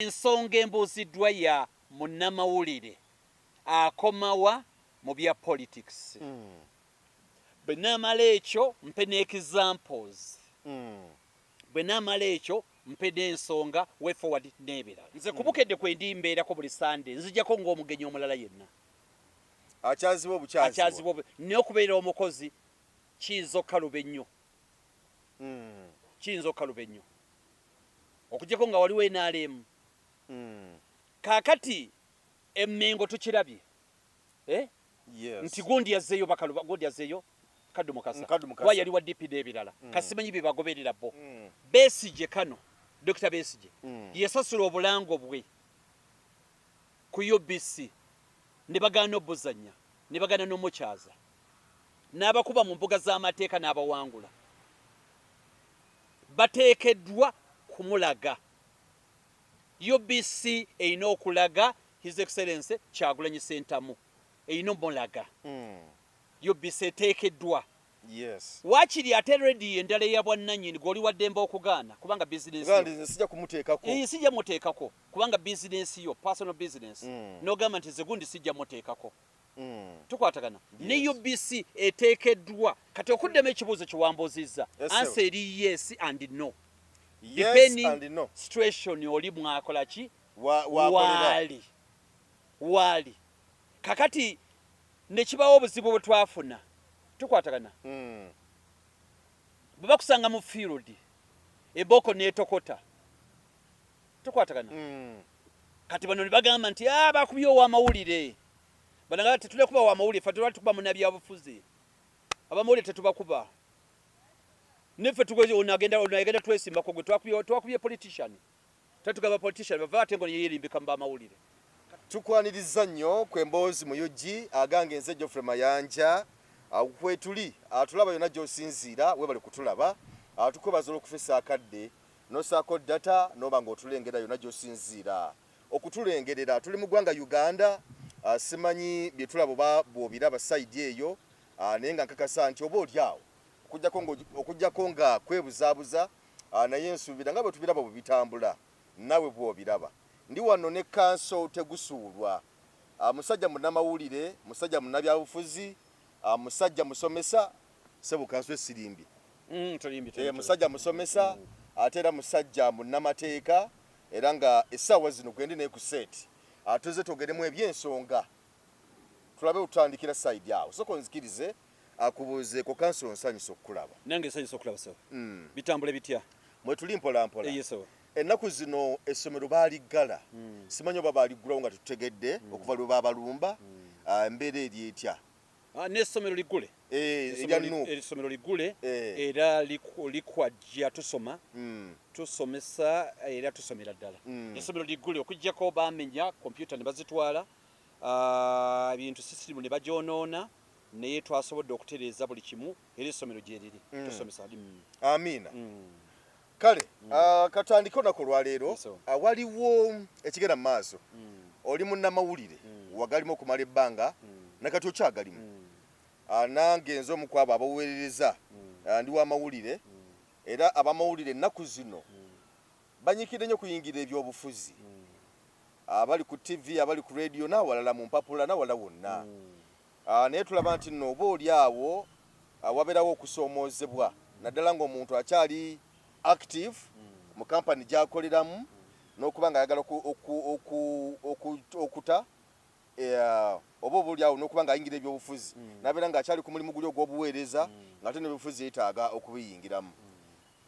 Ensonga embuuziddwa ya munnamawulire akomawa mu bya politics. Bwe naamala ekyo mpe ne examples. Bwe naamala ekyo mpe n'ensonga, way forward n'ebirala. Nze ku Bukedde kwendi mbeerako buli Sunday, nzijako ng'omugenyi omulala yenna. Akyazibwa obukyazibwa. Akyazibwa obu, naye okubeera omukozi kiyinza okukaluba ennyo. Kiyinza okukaluba ennyo. Okujjako nga waliwo nrm. Kaakati e Mmengo tukirabye, eh? Yes. Nti gundi yazzeeyo Bakaluba, gundi yazzeeyo Kaddu Mukasa. Kaddu Mukasa. Kuba yali wa DP n'ebirala. Kasimanyi bye bagoberera bo. Besigye kano, Dokita Besigye, yasasula obulango bwe ku UBC ne bagaana obuzannya, ne bagaana n'omukyaza. N'abakuba mu mbuga z'amateeka n'abawangula. Bateekeddwa kumulaga. UBC erina okulaga His Excellency Kyagulanyi Ssentamu, erina omulaga. UBC eteekeddwa. Yes. Waakiri ate rediyo endala eya bwannannyini gw'oli wa ddembe okugaana kubanga bizinensi yo. Nze sijja kumuteekako. Eh, sijja muteekako kubanga bizinensi yo, personal business. N'ogamba nti nze gundi sijja muteekako. Tukwatagana. Ne UBC eteekeddwa. Kati okuddamu ekibuuzo kye wambuuzizza, Yes, answer eri yes and no. Yes Depending and no. situation oli mwakola ki? Wakolera. Waali. Waali. Kakati ne kibawo obuzibu bwe twafuna. Tukwatagana. Bwe bakusanga mu field, eboko n'etokota. Tukwatagana. Kati bano ne bagamba nti, ah, bakubye ow'amawulire. Bano nga tetulina kuba w'amawulire, ffe tetulina tukuba munnabyabufuzi. Abamawulire tetubakuba. Neffe tugoze, ono agenda, ono agenda twesimbako gwe twakubye, twakubye politician. Tetugamba politician, bava ate ngo yeerimbika mu b'amawulire. Tukwaniriza nnyo ku Emboozi mu UG, agange nze Geoffrey Mayanja. Kwetuli, atulaba yonna gy'osinziira, weebale kutulaba. Tukwebaza olw'okufissa akadde n'ossaako data n'oba ng'otulengera yonna gy'osinziira okutulengerera. Tuli mu ggwanga Uganda, simanyi bye tulaba oba bw'obiraba sayidi eyo, naye nga nkakasa nti oba oli awo okuggyako nga kwebuzaabuza, naye nsuubira nga bwe tubiraba bwe bitambula naawe bw'obiraba. Ndi wano ne Kanso Tegusuulwa, musajja munnamawulire, musajja munnabyabufuzi, musajja musomesa. Ssebo Kanso esirimbye. Musajja musomesa, ate era musajja munnamateeka, era nga essaawa zino gwendi naye ku set. Tuzze twogeremu eby'ensonga, tulabe wetutandikira side awo. Sooka onzikirize akubuuzeeko. Kanso, nsanyuse okukulaba. Nange nsanyuse okulaba ssebo. Bitambula bitya? Mwetuli mpola mpola. Ye ssebo. Ennaku zino essomero baaliggala, simanyi oba baaliggulawo nga tetutegedde okuva lwe baabalumba. Embeera eri etya? N'essomero liggule. Erya Nup. Essomero liggule era likwajja tusoma, tusomesa era tusomera ddala. Essomero liggule okuggyako baamenya kompyuta ne bazitwala, ebintu sisitimu ne bagyonoona, naye twasobodde okutereeza buli kimu era essomero gyeriri tusomesa. Amiina. Kale katandike olunaku olwaleero. Waliwo ekigenda mu maaso. Oli munnamawulire, wagalimu okumala ebbanga, nakati okyagalimu. Nange nze omu ku abo abaweerereza, ndi w'amawulire, era abamawulire ennaku zino banyiikidde nnyo okuyingira ebyobufuzi, abali ku TV, abali ku radio n'awalala mu mpapula n'awalala wonna. Naye tulaba nti nno oba oli awo wabeerawo okusoomoozebwa, naddala ng'omuntu akyali active mu kampani gy'akoleramu n'okuba ng'ayagala okuta oba oba oli awo n'okuba ng'ayingira ebyobufuzi, n'abeera ng'akyali ku mulimu guli ogw'obuweereza ng'ate n'ebyobufuzi yeetaaga okubiyingiramu.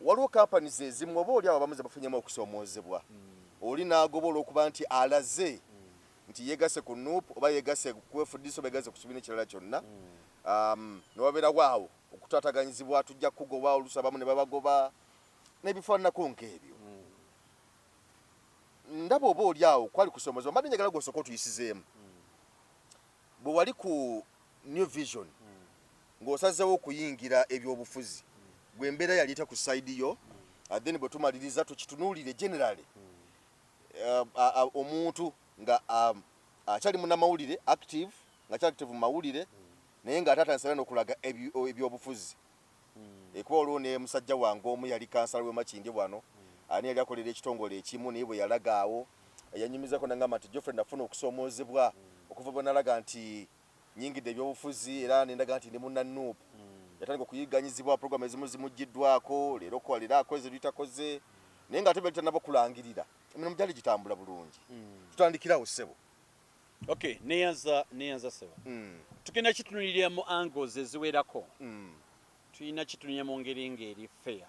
Waliwo companies ezimu oba oli awo abamu ze bafunyemu okusoomoozebwa, oli n'agoba olw'okuba nti alaze nti yeegasse ku Nup oba yeegasse ku FDC oba yeegasse ku kibiina ekirala kyonna, ne wabeerawo awo okutaataganyizibwa, tujja kukugoba, oluusi abamu ne babagoba n'ebifaananako ng'ebyo. Ndaba oba oli awo kwali kusoomoozebwa, mbadde njagala ggwe osooke otuyisizeemu. Bwe wali ku New Vision ng'osazeewo okuyingira ebyobufuzi, gwe embeera yali etya ku side yo? Then bwe tumaliriza tukitunuulire generally, omuntu nga akyali munnamawulire active, nga akyali active mu mawulire, naye ng'ate atandise era n'okulaga ebyobufuzi. Kuba waliwo ne musajja wange omu yali kansala w'e Makindye wano, ani yali akolera ekitongole ekimu, naye bwe yalaga awo. Yanyumizako nangamba nti, "Geoffrey, nafuna okusoomoozebwa okuva bwe nalaga nti nyingidde ebyobufuzi era nendaga nti ndi munna NUP." Yatandika okuyigganyizibwa, program ezimu zimuggiddwako, leero kwa leero akoze lutakoze, naye nga ate bali tanaba kulangirira, emirimu gyali gitambula bulungi. Tutandikirawo, ssebo. Okay, neyanza, neyanza, ssebo. Tugenda kitunulira mu angles eziwerako. Tulina kitunulira mu ngeri ng'eri fair.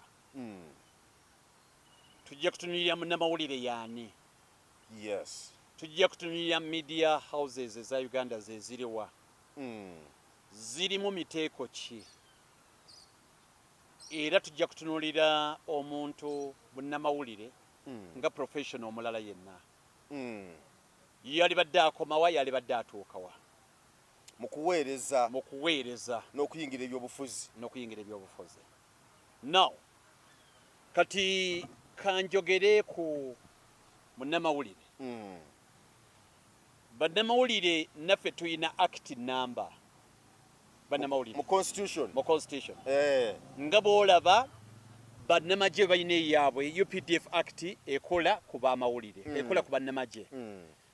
Tujja kutunulira munnamawulire yaani. Tujja kutunulira media houses eza Uganda zeziriwa, zirimu miteeko ki, era tujja kutunulira omuntu munnamawulire nga professional omulala yenna, yalibadde akomawa, yalibadde atuukawa mu kuweereza mu kuweereza n'okuyingira ebyobufuzi. N'okuyingira ebyobufuzi. Now, kati kanjogere ku munnamawulire. Bannamawulire naffe tulina act number, bannamawulire mu constitution. Mu constitution. Nga bw'olaba bannamagye balina eyaabwe UPDF Act, ekola ku bamawulire, ekola ku bannamagye.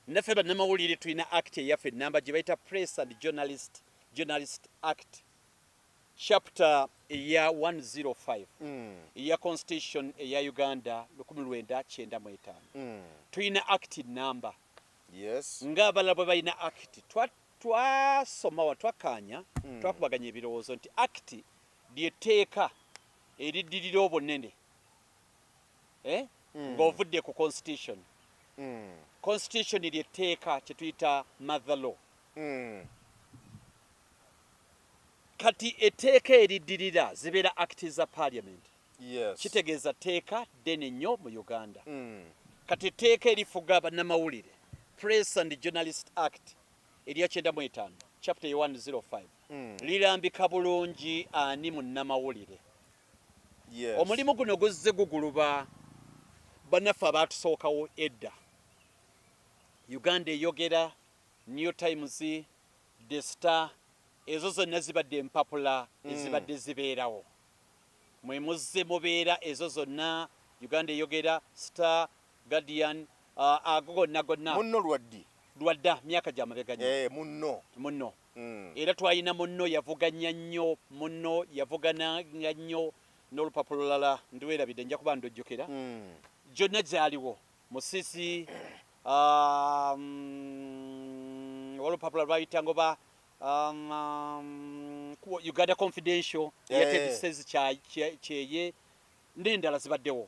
Naffe bannamawulire tulina act eyaffe namba gye bayita Press and Journalist Act, chapter eya 105 eya constitution eya Uganda 1995. Tulina act namba ng'abalala bwe balina act. Twasoma wa twakkaanya, twakubaganya ebirowoozo nti act lyetteeka eriddirira obunene, eh? Ng'ovudde ku constitution. Constitution lyetteeka kye tuyita mother law. Kati etteeka eriddirira zibeera act za parliament. Kitegeeza tteeka ddene nnyo mu Uganda. Kati etteeka erifuga bannamawulire, Press and Journalist Act erya 95, chapter 105, lirambika bulungi ani munnamawulire. Omulimu guno guzze guguluba bannaffe abaatusookawo edda. Uganda Eyogera, New Times, The Star, ezo zonna zibadde empapula ezibadde zibeerawo. Mwe muzze mubeera ezo zonna, Uganda Eyogera, Star, Guardian, ago gonna gonna. Munno lwaddi? Lwadda, myaka gya mabega nnyo. Eh, munno. Munno. Era twalina Munno, yavuganya nnyo Munno, yavugananga nnyo n'olupapula olulala ndwerabidde, nja kuba ndujjukira. Gyonna gyaliwo Musisi, olupapula lwayitanga oba Uganda Confidential yategesezi kyeye n'endala zibaddewo.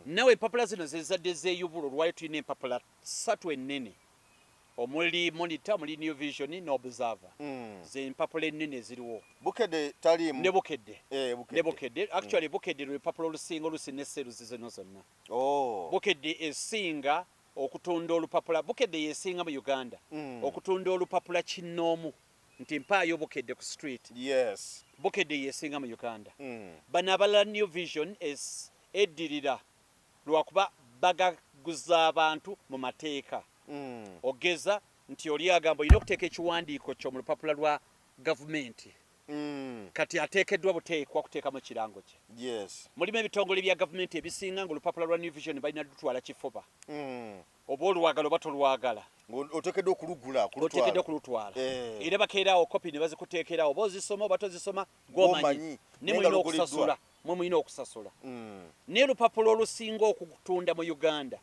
Nawe empapula zino zezadde zeeyubula. Olwayo tulina empapula ssatu ennene omuli Monitor, omuli New Vision ne Observer. Ze empapula ennene eziriwo. Bukedde taliimu? Ne Bukedde. Eh, ne Bukedde. Bukedde, actually Bukedde lwe lupapula olusinga olusi ne seruzi zino zonna. Oh. Bukedde esinga okutunda olupapula, Bukedde yesinga mu Uganda okutunda olupapula kinnoomu, nti mpaayo Bukedde ku street. Bukedde yesinga mu Uganda. Bano abalala, New Vision eddirira lwakuba bagaguza abantu mu mateeka. Ogeza nti oli agamba olina okuteeka ekiwandiiko kyo mu lupapula lwa gavumenti. Kati ateekeddwa buteekwa kuteekamu kirango kye. Mulimu ebitongole bya gavumenti ebisinga nga olupapula lwa New Vision balina lutwala kifuba, oba olwagala oba tolwagala. Oteekeddwa okulugula. Oteekeddwa kulutwala. Eh. Era bakeeraawo kopi ne bazikuteekerawo, oba ozisoma oba tozisoma, gwomanyi. Gw'omanyi. Ne Naye nga mulina luguliddwa. okusasula, mwe mulina okusasula. Naye olupapula olusinga okutunda mu Uganda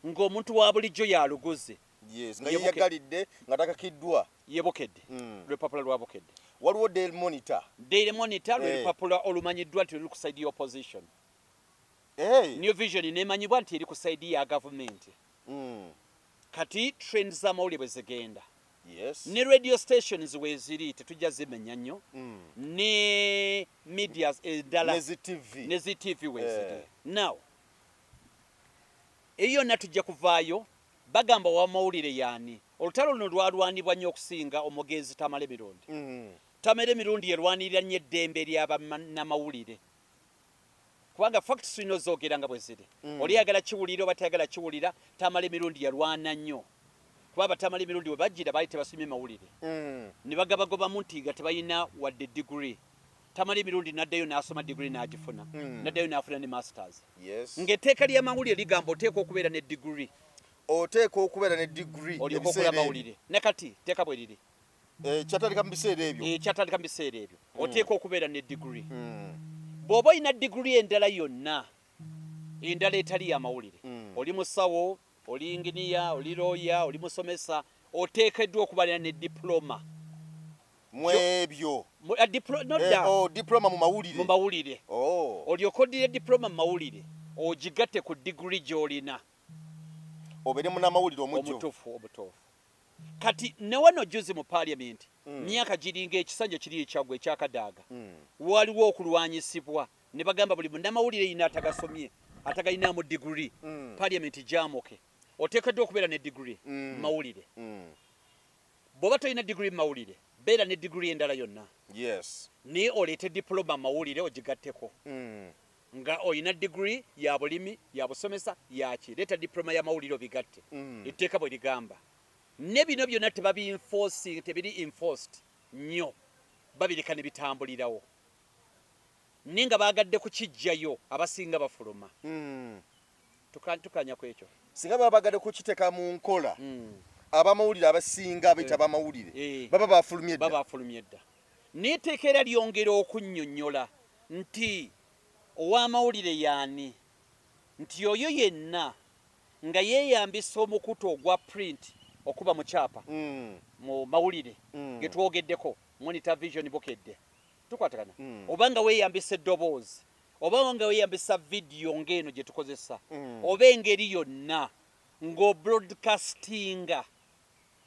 ng'omuntu wa bulijjo yaluguze Yes, nga yeyagalidde, nga takakiddwa. Ye Bukedde. Lwepapula lwa Bukedde. Waliwo Daily Monitor. Daily Monitor lwe Eh. lupapula olumanyiddwa nti luli ku side ya opposition. Hey. New Vision nemanyibwa nti eri ku side ya gavumenti. Kati trend z'amawulire bwe zigenda, ne radio stations weeziri, tetujja zimenya nnyo, ne medias endala ne zi TV. Ne zi TV weeziri. Eh. Now, eyo yonna tujja kuvaayo bagamba wamawulire yaani. Olutalo luno lwalwanibwa nnyo okusinga omugenzi Tamale Mirundi. Tamale Mirundi yerwanirira nnyo eddembe ly'abannamawulire, kubanga facts tulina ozoogera nga bwe ziri. Oli ayagala kiwulira oba tayagala kiwulira, Tamale Mirundi yalwana nnyo, kuba abatamale Mirundi bwe bajjira baali tebasomye mawulire. Ne bagabagobamu nti nga tebalina wadde degree. Tamale Mirundi n'addayo n'asoma degree n'agifuna. N'addayo n'afuna ne masters. Ng'etteeka ly'amawulire ligamba oteekwa okubeera ne degree. Oteekwa okubeera ne degree. Olyoka okola amawulire. Ne kati teeka bwe riri. Eh, kyatandika mu biseera ebyo. Eh, kyatandika mu biseera ebyo. Oteekwa okubeera ne degree. Bw'oba olina degree endala yonna, endala etali ya mawulire, oli musawo, oli inginiya, oli looya, oli musomesa, oteekeddwa okubeera ne diploma. Mu ebyo. Nodda. Eh, oh, diploma mu mawulire. Mu mawulire. Oh. Olyoke oddire diploma mu mawulire, ogigatte ku degree gy'olina. Obeere munnamawulire omujjuvu. Omutuufu, omutuufu. Kati ne wano juzi mu parliament, myaka giringa ekisanja kiri ekyaggwa ekyakadaaga, waliwo okulwanyisibwa ne bagamba buli munnamawulire yina atagasomye, atagalinaamu degree, parliament gyamuke. Oteekeddwa okubeera ne degree mu mawulire. Bw'oba tolina degree mu mawulire, beera ne degree endala yonna. Yes. Naye oleete diploma mu mawulire ogigatteko. Nga olina degree ya bulimi, ya busomesa, ya ki, leeta diploma y'amawulire obigatte. Etteeka bwe ligamba. Ne bino byonna tebabi enforcing, tebiri enforced nnyo, babireka ne bitambulirawo. Naye nga baagadde kukiggyayo, abasinga bafuluma. Tukanya ku ekyo. Singa baba bagadde kukiteeka mu nkola, abamawulire abasinga abayita abamawulire baba bafulumye dda. Baba bafulumye dda. Naye etteeka era lyongera okunnyonnyola nti ow'amawulire y'ani, nti oyo yenna nga yeeyambisa omukutu ogwa print okuba mu kyapa mu mawulire ge twogeddeko, Monitor, Vision, Bukedde, tukwatagana, oba nga weeyambisa eddoboozi, oba nga weeyambisa vidiyo ng'eno gye tukozesa, oba engeri yonna ng'obroadcastinga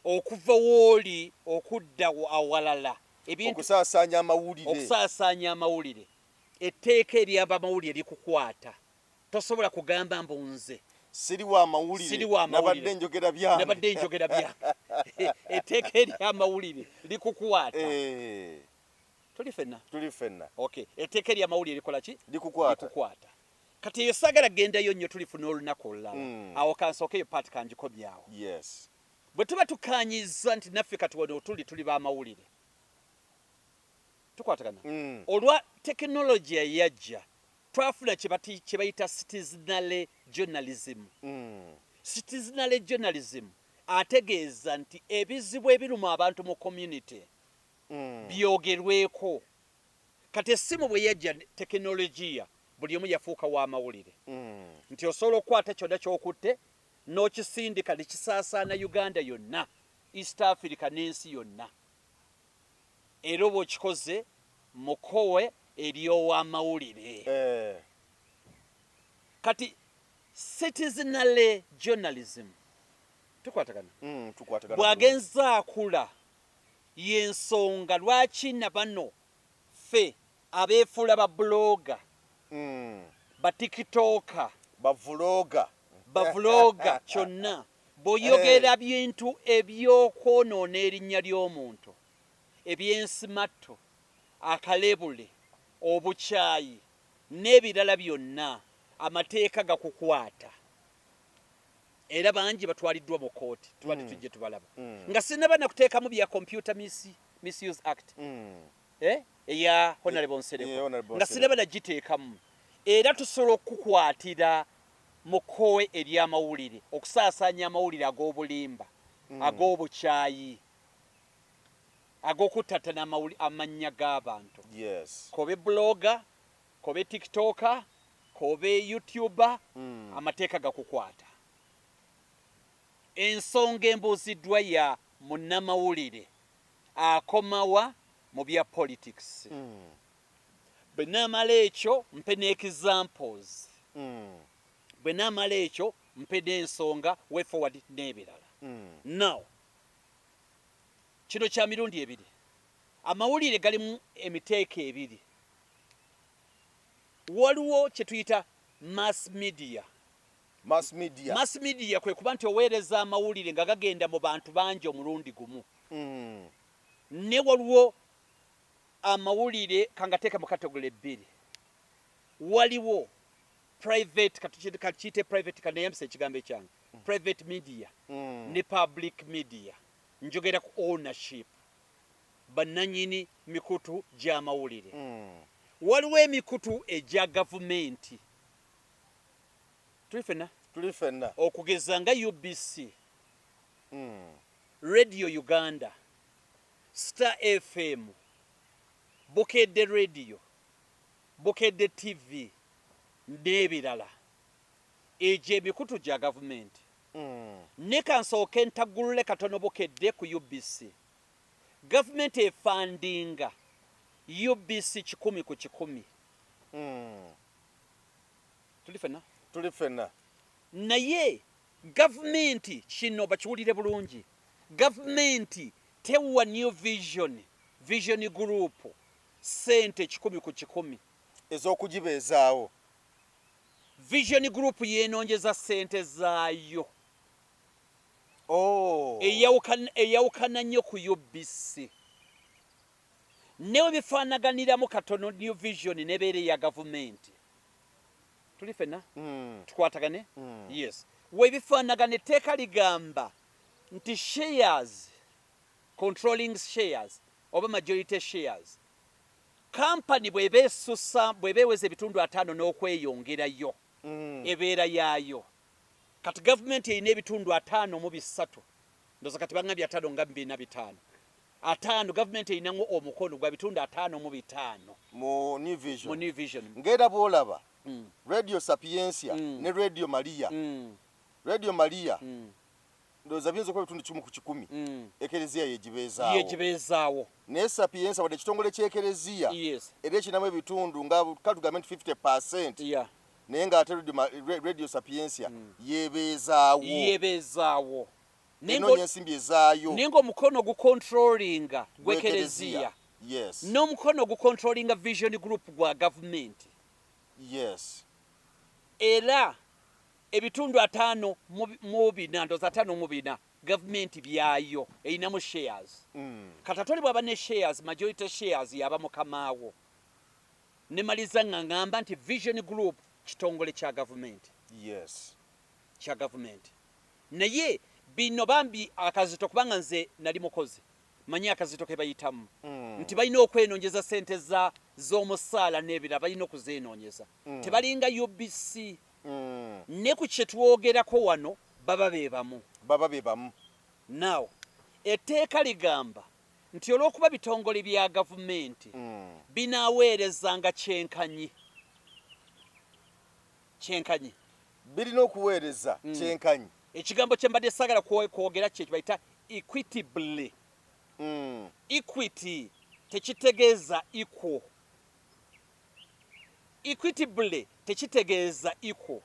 okuva w'oli okudda awalala, ebintu okusaasaanya amawulire, okusaasaanya amawulire, etteeka ery'abamawulire likukwata. Tosobola kugamba mbu nze siri wa mawulire, siri wa mawulire, nabadde njogera byange, nabadde njogera byange. Etteeka ery'amawulire likukwata. Tuli ffenna, tuli ffenna. Okay, etteeka ery'amawulire likola ki? Likukwata. Likukwata. Kati eyo saagala gendayo nnyo, tulifuna olunaku olulala. Awo kansooke eyo part kangikomyawo. Yes. Bwe tuba tukaanyizza nti naffe kati wano tuli b'amawulire, tukwatagana. Olwa tekinologiya yajja, twafuna kye bayita citizenary journalism. Citizenary journalism ategeeza nti ebizibu ebiruma abantu mu community byogerweko. Kati essimu bwe yajja, tekinologiya, buli omu yafuuka w'amawulire. Nti osobola okukwata kyonna ky'okutte n'okisindika ne kisaasaana Uganda yonna, East Africa n'ensi yonna. Era oba okikoze mu kkowe ery'owamawulire. Kati citizenary journalism, tukwatagana, bw'agenze akula, y'ensonga lwaki na bano ffe abeefuula ba blogger, ba tiktoker, bavuloga, bavuloga, kyonna bw'oyogera bintu eby'okwonoona erinnya ly'omuntu, ebyensimatto, akalebule, obukyayi n'ebirala byonna, amateeka gakukwata. Era bangi batwaliddwa mu kkooti, tubadde tujje tubalaba. Nga sinnaba na kuteekamu bya Computer Misuse Act, eya Honorable Nsereko, nga sinnaba nagiteekamu. Era tusobola okukukwatira mu kkowe ery'amawulire, okusaasaanya amawulire ag'obulimba, ag'obukyayi, ag'okuttattana amannya g'abantu. Yes. Kobe blogger, kobe tiktoker, kobe youtuber, amateeka gakukwata. Ensonga embuuziddwa ya munnamawulire akomawa mu bya politics. Bwe naamala ekyo mpe ne examples. Bwe naamala ekyo mpe n'ensonga, way forward n'ebirala. Now, kino kya mirundi ebiri. Amawulire galimu emiteeko ebiri. Waliwo kye tuyita mass media. Mass media. Mass media kwe kuba nti oweereza amawulire nga gagenda mu bantu bangi omulundi gumu. Ne waliwo amawulire kangateeke mu category ebbiri. Waliwo private, katukiyite private, kaneyambisa ekigambo ekyange, private media ne public media. Njogera ku ownership, bannannyini mikutu gy'amawulire. Waliwo emikutu egya gavumenti. Tuli ffenna? Tuli ffenna. Okugeza nga UBC, Radio Uganda, Star FM, Bukedde Radio, Bukedde TV n'ebirala, egyo emikutu gya gavumenti. Ne kansooke ntaggulule katono Bukedde ku UBC. Gavumenti efundinga UBC 100%. Tuli ffenna? Tuli ffenna. Naye gavumenti, kino bakiwulire bulungi, gavumenti tewa New Vision, Vision Group, sente 100%. Ez'okugibeezaawo. Vision Group yeenonjeza sente zaayo. Oh. Eyawukana nnyo ku UBC. Newe bifaanaganiramu katono, New Vision nebeera eya gavumenti. Tuli ffenna? Tukwatagane? Yes, webifaanagana, etteeka ligamba nti shares, controlling shares oba majority shares, company bw'eba esusa, bw'eba eweza ebitundu 50 n'okweyongerayo, ebeera yaayo. Kati gavumenti erina ebitundu 53, ndoza kati baŋŋambye 54, 50. Gavumenti erinamu omukono gwa bitundu 55. Mu New Mu Vision. New Vision. Ng'era bw'olaba Radio Sapientia ne Radio Maria, Radio Maria ndowooza biyinza okuba ebitundu 1%, ekereziya yegibeezaawo. Yegibeezaawo. Naye Sapientia, wadde ekitongole ky'ekereziya, era ekinamu ebitundu nga katugambe nti 50, naye ng'ate Radio Sapientia yebeezaawo. Yebeezaawo. Enoonya ensimbi ezaayo. Naye ng'omukono gucontrollinga gw'ekereziya. N'omukono gucontrollinga Vision Group gwa gavumenti. Era ebitundu 54, ndowooza 54, gavumenti byayo erinamu shares. Kati ate oli bw'aba ne shares, majority shares, yaba mukamaawo. Nemaliza nga ŋŋamba nti Vision Group kitongole kya gavumenti. Kya gavumenti. Naye bino bambi akazito, kubanga nze nali mukozi, manyi akazito ke bayitamu, nti balina okwenonyeza sente za z'omusaala n'ebirala, balina okuzenoonyeza. Tebalinga UBC. Ne ku kye twogerako wano baba be bamu. Baba be bamu. Now etteeka ligamba nti olw'okuba bitongole bya gavumenti, binaaweerezanga kyenkanyi, kyenkanyi. Birina okuweereza kyenkanyi. Ekigambo kye mbadde saagala kwogera kye bayita equitably. Equity tekitegeeza equal. Equitably tekitegeeza equal.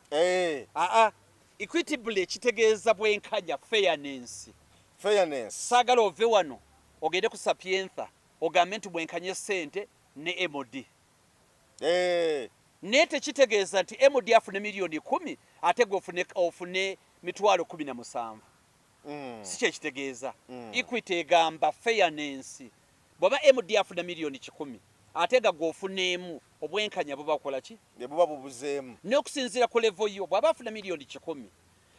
Aa, equitably kitegeeza bwenkanya, fairness. Fairness. Saagala ove wano ogende ku Sapientia ogambe nti bwenkanye sente ne MD. Naye tekitegeeza nti MD afune miliyoni 10 ate gwe ofune 170,000. Si kyekitegeeza. Equity egamba fairness. Bw'aba MD afuna miliyoni 100 ate nga gwe ofuneemu, obwenkanya buba bukola ki? Ne buba bubuzeemu. N'okusinziira ku level yo, bw'aba afuna miliyoni 100,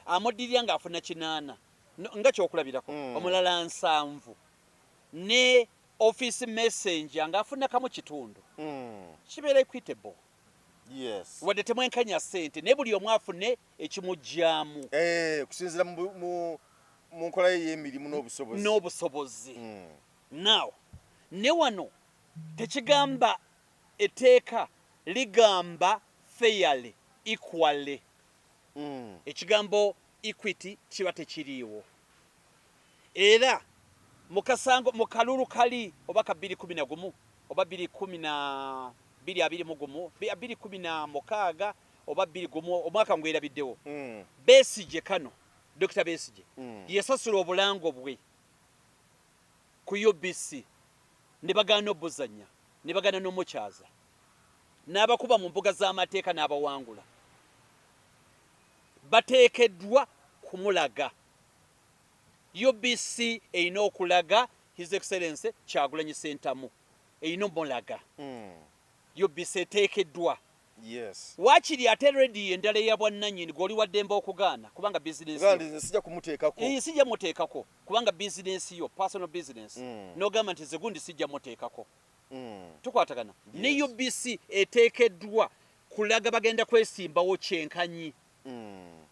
amuddirira ng'afuna 80, nga kyokulabirako, omulala 70, ne office messenger ng'afuna kamu kitundu, kibeera equitable. Wadde temwenkanya ssente, naye buli omu afune ekimugyamu. Eh, kusinziira mu nkola ye y'emirimu n'obusobozi. N'obusobozi. Now ne wano tekigamba, etteeka ligamba fairly, equally. Ekigambo equity kiba tekiriiwo. Era mukasango mu kalulu kali oba ka 211 oba 212 21, 216 oba 21, omwaka ngwerabiddewo, Besigye kano, Dr Besigye, yasasula obulango bwe ku UBC ne bagaana obuzannya, ne bagaana n'omukyaza, n'abakuba mu mbuga z'amateeka n'abawangula. Bateekeddwa kumulaga. UBC erina okulaga His Excellence Kyagulanyi Ssentamu, erina omulaga. UBC eteekeddwa. Waakiri ate rediyo endala eya bwannannyini, gw'oli waddembe okugaana kubanga bizinensi yo. Gandi nze sijja kumuteekako. Eh, sijja muteekako kubanga bizinensi yo, personal business. N'ogamba nti nze gundi sijja muteekako. Tukwatagana? Ne UBC eteekeddwa kulaga bagenda kwesimbawo kyenkanyi.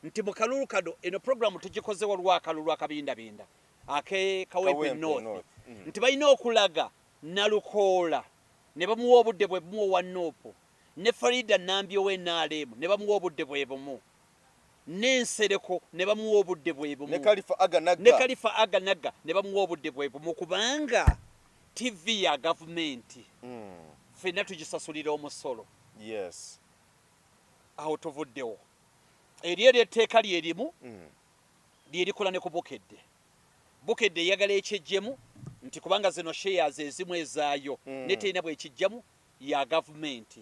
Nti mu kalulu kano, eno programu tugikozewo lwakalulu akabindabinda ake Kawempe Kawempe North, North. Nti balina okulaga Nalukoola ne bamuwa obudde bwe bumu owa NUP, ne Farida Nambi owa NRM ne bamuwa obudde bwe bumu, n'Ensereko ne bamuwa obudde bwe bumu, ne Kalifa Aganaga, ne Kalifa Aganaga ne bamuwa obudde bwe bumu, kubanga TV ya gavumenti, ffenna tugisasulira omusolo. Awo tuvuddewo. Eri eryo etteeka lyerimu lyerikola ne ku Bukedde. Bukedde eyagala ekyejjemu nti kubanga zino shares ezimu ezaayo, ne terina bwekijjamu, ya gavumenti.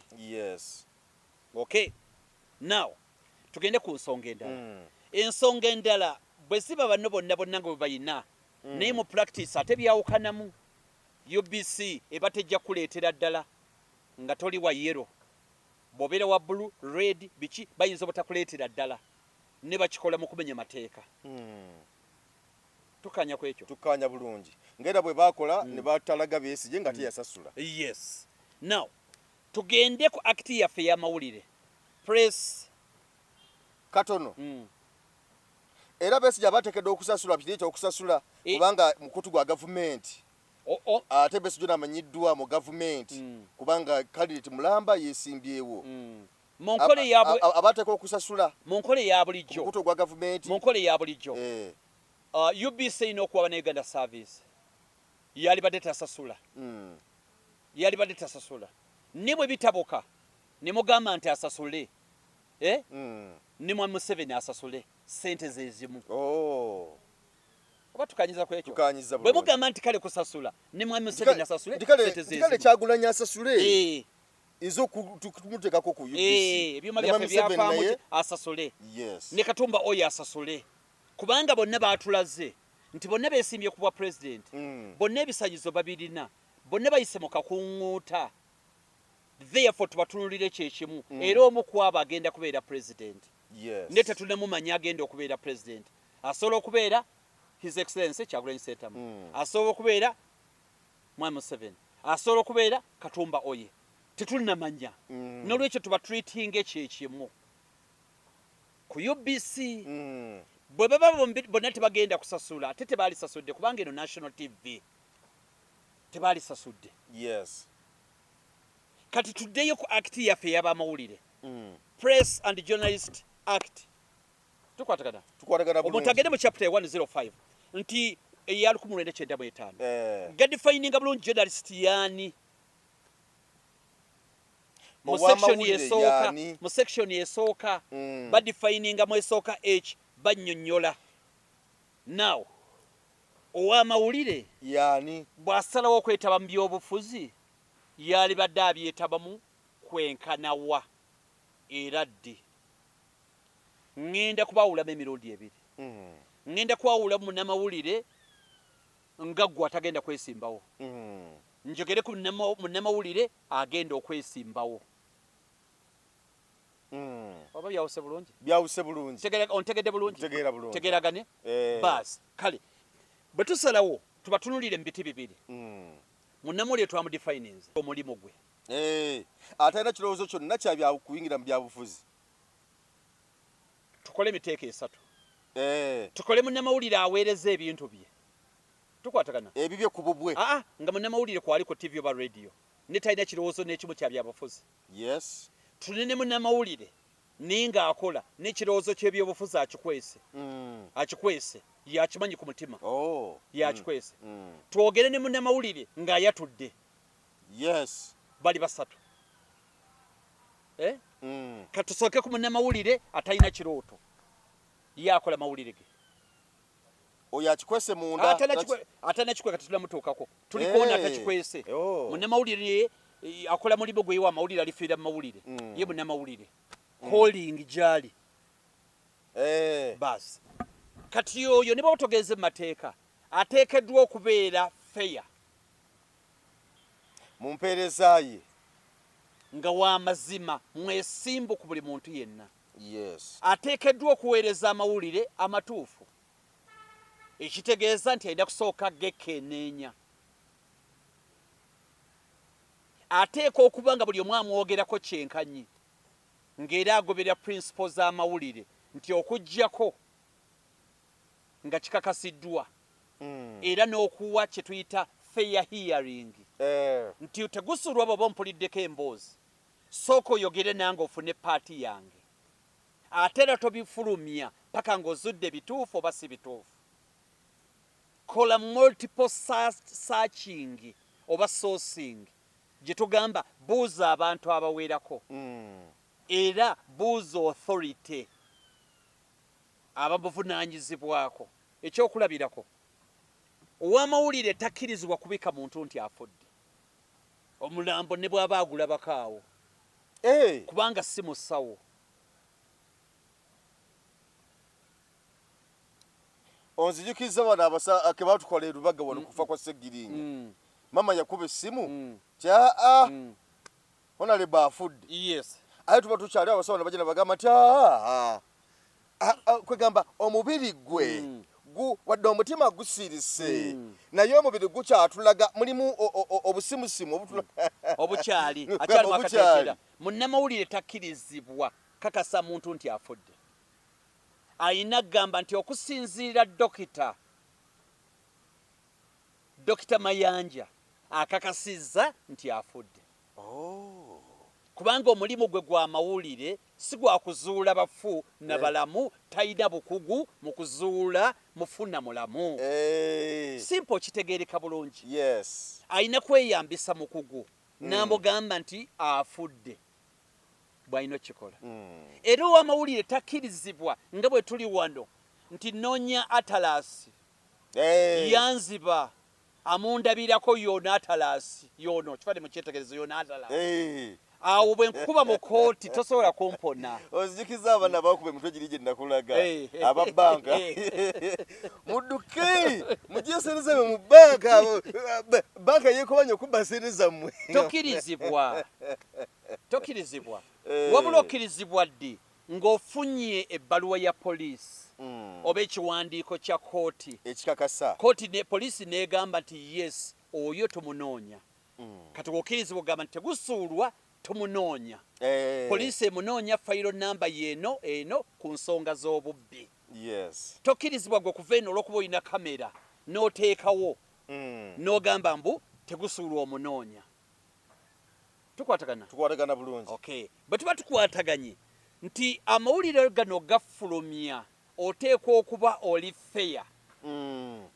Okay, now tugende ku nsonga endala. Ensonga endala, bwe ziba bano bonna bonna nga bwe bayina, naye mu practice ate byawukanamu. UBC eba tejja kuleetera ddala nga toli wa yellow. Bw'obeera wa blue, red, biki, bayinza obutakuleetera ddala, ne bakikola mu kumenya mateeka. Tukanya ku ekyo? Tukkaanya bulungi, ngaera bwe bakola ne batalaga Besigye nga teyasasula. Yes. Now tugende ku Act yaffe ey'amawulire, Press. Katono. Era Besigye abateekeddwa okusasula kiri ekyokusasula, kubanga mukutu gwa gavumenti. Ate Besigye amanyiddwa mu gavumenti, kubanga candidate mulamba yeesimbyewo. Mu nkola eya Abateeka okusasula mu nkola eya bulijjo, mukutu ogwa gavumenti. Mu nkola eya bulijjo, UBC erina okuwa Bannayuganda service, yalibadde tasasula. Yalibadde tasasula, ne bwe bitabuka ne mugamba nti asasule, eh? Ne Mwami Museveni asasule sente ze zimu. Oba tukanyiza ku ekyo? Tukanyiza Bwe bulungi. mugamba nti kale kusasula, ne Mwami Museveni asasule sente ze Nti kale zimu. Kyagulanyi asasule, nze okumuteekako ku UBC. Ebyuma Ne byaffe Mwami Museveni byavaamu naye ki, asasule. Ne Katumba oyo asasule, kubanga bonna baatulaze nti bonna beesimbye ku bwa pulezidenti, bonna ebisanyizo babirina, bonna bayise mu kakuŋŋuuta, therefore tubatunulire kyekimu. Era omu ku abo agenda kubeera pulezidenti, ne tetunnamumanya agenda okubeera pulezidenti. Asobola okubeera His Excellency Kyagulanyi Ssentamu, asobola okubeera Mwami Museveni, asobola okubeera Katumba oye, tetunnamanya. N'olwekyo tubatreatinge kyekimu ku UBC. Bwe baba bonna tebagenda kusasula, ate tebaalisasudde kubanga eno national TV, tebaalisasudde. Kati tuddeyo ku Act yaffe ey'abamawulire, Press and Journalist Act. Tukwatagana? Tukwatagana Omuntu bulungi. agende mu chapter 105 nti eya 1995, gadefininga bulungi journalist yaani mu section Ow'amawulire esooka. yaani? Mu section esooka, badefininga mu esooka h, bannyonnyola. Now ow'amawulire yaani? Bw'asalawo okwetaba mu byobufuzi, yalibadde abyetabamu kwenkanawa era ddi? Ŋŋenda kubawulamu emirundi ebiri. Ŋŋenda kwawulamu munnamawulire nga ggwe atagenda kwesimbawo, njogere ku munnamawulire agenda okwesimbawo. Oba byawuse bulungi? Byawuse bulungi. Ontegedde bulungi? Ntegeera bulungi. Tegeeragane. Eh. Baasi kale bwe tusalawo tubatunulire mu biti bibiri. Munnamawulire twamudefininze omulimu gwe. Eh, atalina kirowoozo kyonna kya bya kuyingira mu byabufuzi. Tukole emiteeko esatu. Eh. Tukole munnamawulire aweereza ebintu bye. Tukwatagana? Ebibye ku bubwe. Aa, nga munnamawulire kwali ku TV oba radio, ne talina kirowoozo n'ekimu kya byabufuzi. Tuli ne munnamawulire naye ng'akola n'ekirowoozo ky'ebyobufuzi akikwese. Akikwese, yakimanyi ku mutima. Yakikwese. Twogere ne munnamawulire ng'ayatudde. Bali basatu, eh? Katusooke ku munnamawulire atalina kirooto, ye akola mawulire ge. Oyo akikwese munda. Atalina kikweka tetulamutuukako, tulikoona. Atakikwese. Munnamawulire eh, akola mulimu gwe wa mawulire, alifiira mu mawulire. Ye munnamawulire calling gyali. Baasi kati oyo ne bwaba togenze mu mateeka, ateekeddwa okubeera fair mu mpeereza ye, nga w'amazima, mwesimbu ku buli muntu yenna. Ateekeddwa okuweereza amawulire amatuufu, ekitegeeza nti alina kusooka gekeneenya. Ateekwa okuba nga buli omu amwogerako kyenkanyi, ng'era agoberera principle z'amawulire. Nti okuggyako nga kikakasiddwa era n'okuwa kye tuyita fair hearing nti tegusuulwa bw'oba ompuliddeko emboozi, sooka oyogere nange ofune part yange ate era tobifulumya paka ng'ozudde bituufu oba si bituufu. Kola multiple searching oba sourcing gye tugamba buuza abantu abawerako era buuza authority abamuvunaanyizibwako. Ekyokulabirako, ow'amawulire takkirizibwa kubika muntu nti afudde omulambo ne bw'aba agulabako awo kubanga si musawo. Onzijukizza bano abasa ke baatutwala e Lubaga wano kufa kwa Ssegirinya. Maama yakuba essimu nti aa Honorable afudde. Yes. Aye tuba tukyali awo abasawo ne bajja ne bagamba nti aa kwegamba omubiri gwe gu wadde omutima gusirise naye omubiri gukyatulaga mulimu obusimusimu obutulaga obukyali akyali mwakateetera. Munnamawulire takkirizibwa kakasa muntu nti afudde. Alina kugamba nti okusinziira dokita Dokita Mayanja akakasizza nti afudde. Oh. Kubanga omulimu gwe gwa mawulire si gwa kuzuula bafu na balamu, talina bukugu mu kuzuula mufu na mulamu. Simple, kitegeereka bulungi. Yes. Alina kweyambisa mukugu n'amugamba nti afudde. Bw'alina okukikola. Era ow'amawulire takkirizibwa nga bwe tuli wano nti nnoonya atalasi yanziba amundabirako yoono atalasi yoono kifadde mukyetegereze yoono atalasi awo bwe nkukuba mu kooti tosobola kumpona. Onzijukiza abaana abakuba emitwe giri gye nakulaga aba bbanka. Mudduke mugye sente zammwe mu bbanka, bbanka yeekobanye okubba sente zammwe. Tokkirizibwa, tokkirizibwa. Wabula okkirizibwa ddi? Ng'ofunye ebbaluwa ya poliisi oba ekiwandiiko kya kkooti ekikakasa. Kkooti ne poliisi n'egamba nti yes, oyo tumunoonya. Kati w'okkirizibwa okugamba nti tegusuulwa tumunoonya. Poliisi emunoonya fayiro namba y'eno eno ku nsonga z'obubbi. Yes. Tokkirizibwa gwe kuva eno olw'okuba olina kamera n'oteekawo n'ogamba mbu tegusuulwa omunoonya. Tukwatagana? Tukwatagana bulungi. Okay. Bwe tuba tukwataganye nti amawulire gano gafulumya oteekwa okuba oli fair